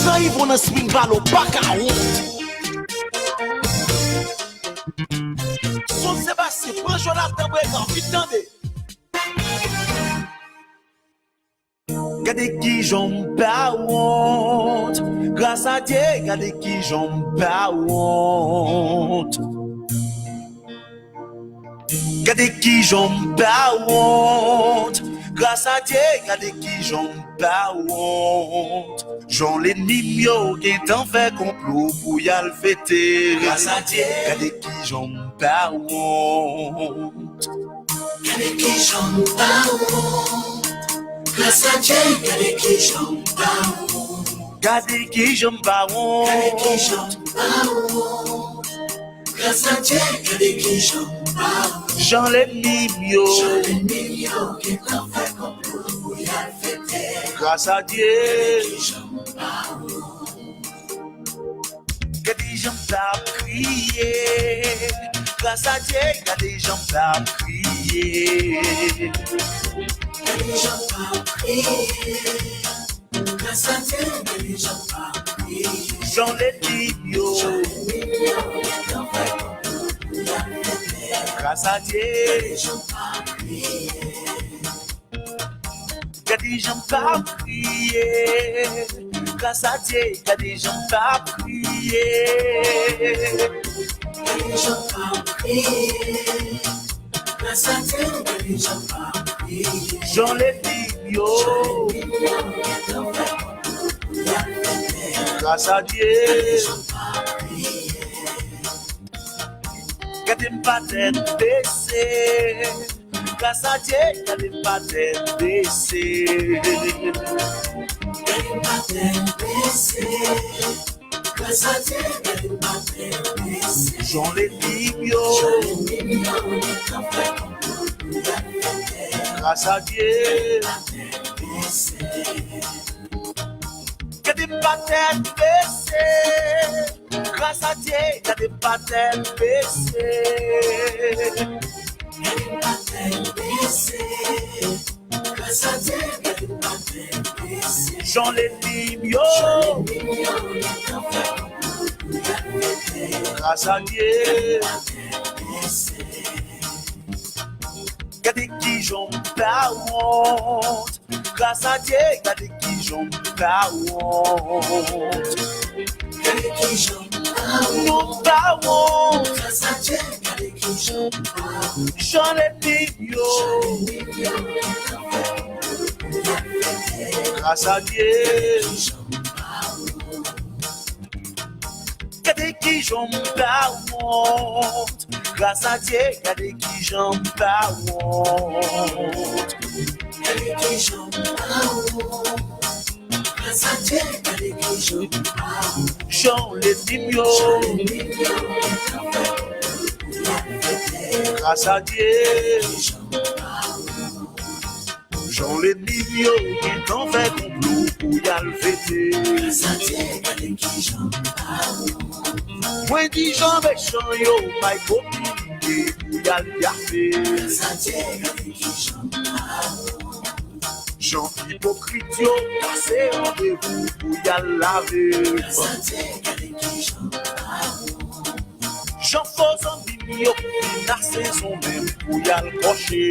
Zan Ivo nan swing balo pa ka wont. Son Sebastien, pran jò ladan bregan, vit tande. Gade kijan m pa wont, gras a Dye, gade kijan m pa wont. Gade kijan m pa wont, gras a Dye, gade kijan m pa wont. Jan lènmi m yo gentan fè konplo pou y al fete. Gras a Dye, gade kijan m pa wont. Gade kijan m pa wont. Gras a Dye, gade kijan m pa wont. Gade kijan m pa wont. Gade kijan m pa wont. Gras a Dye, gade kijan m pa wont. Jan lènmi m yo. Jan lènmi m yo gentan fè konplo pou y al fete. Gras a Dye. Gade kijan m pa wont. Gade jan m t ap kriye. Gras a Dye, gade jan m t ap kriye. Gade jan m t ap kriye. Gras a Dye, gade jan m t ap kriye. Jan lènmi m yo. Jan lènmi m yo gentan fè konplo pou y al fete. Gras a Dye. Gade jan m t ap kriye. Gras a Dye, gade jan m t ap kriye. Gade jan m t ap kriye. Gras a Dye, gade jan m t ap kriye. Jan lènmi m yo. Jan lènmi m yo gentan fè konplo pou y al fete. Gras a Dye. Gade jan m t ap kriye. Gade m pa tèt bese. Gras a Dye, gade m pa tèt bese. Gade Gras a Dye, gade m pa trè prese. Jan lènmi m yo. Gras a Dye. Gade m pa tèt bese. Gras a Dye, gade m pa tèt bese. Gade m pa tèt bese. Gras a Dye, gade m pa tèt bese. Jan lènmi m yo. Gras a Dye. Gade kijan m pa wont. Gras a Dye, gade kijan m pa wont. Gade kijan m pa wont. Nou pa wont. Gras a Dye, gade kijan m pa wont. Jan lènmi m yo. Gras a Dye. Gade kijan m pa wont. Gras a Dye, gade kijan m pa wont. Gade kijan m pa wont. Gras a Dye, gade kijan m pa wont. Jan lènmi m yo. Gras a Dye. Jan lènmi m yo gentan fè konplo pou y al fete. Mwen di jan mechan yo bay kopi pou y al byafe. Jan ipokrit yo kase randevou pou y al lave. Jan fo zanmi m yo vin asezon menm pou y al kòche.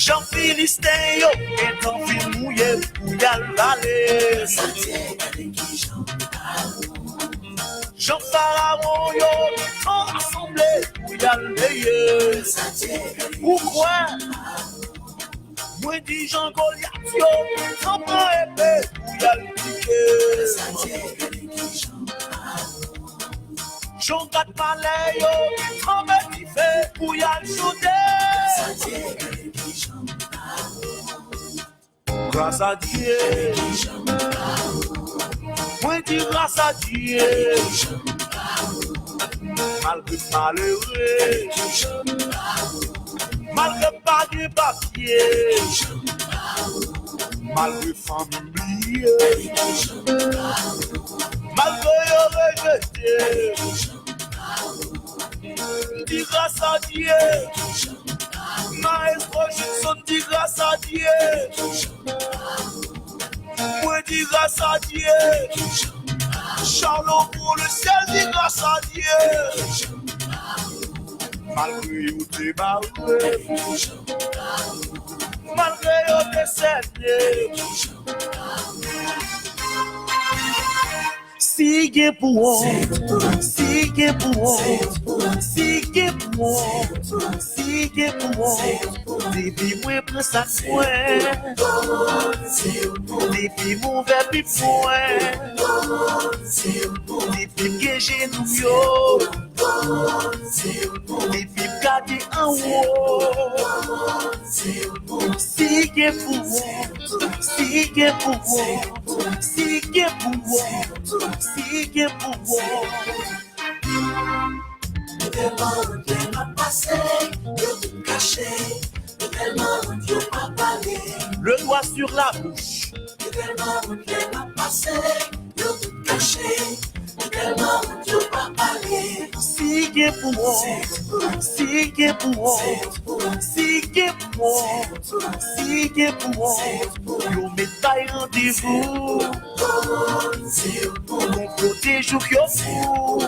Jan Filisten yo gentan fin mouye pou y al vale. Jan Farawon yo gentan rasanble pou y al veye. Ou kwè? Mwen di jan Golyat yo gentan pran epe pou y al pike. Jan gad palè yo gentan met dife pou y al choute. Gras a Dye. Mwen di gras a Dye. Malgre m malere. Malgre m pa gen papye. Malgre fanmi m bliye. Malgre yo regrete. M di gras a Dye. Maestro Judson di gras a Dye. Mwen di gras a Dye. Charlot pour le ciel di gras a Dye. Malgre yo te bare. Malgre yo te sène. Si gen pou wont, si gen pou wont, si gen pou wont, si gen pou wont, depi mwen pran sa k mwen, depi m ouvè Bib mwen, depi m gen jenou m yo, depi m gade anwo. Si gen pou wont, si gen pou wont, si gen pou wont, si gen pou wont. Nou tèlman wont lè n ap pase, yo tout kache. Nou tèlman wont yo pa pale. Le doigt sur la bouche. Nou tèlman wont lè n ap pase, yo tout kache. Nou tèlman wont yo pa pale. Si gen pou wont, si gen pou wont, si gen pou wont, si gen pou wont, yo met bay randevou yon kote jouk yo fou.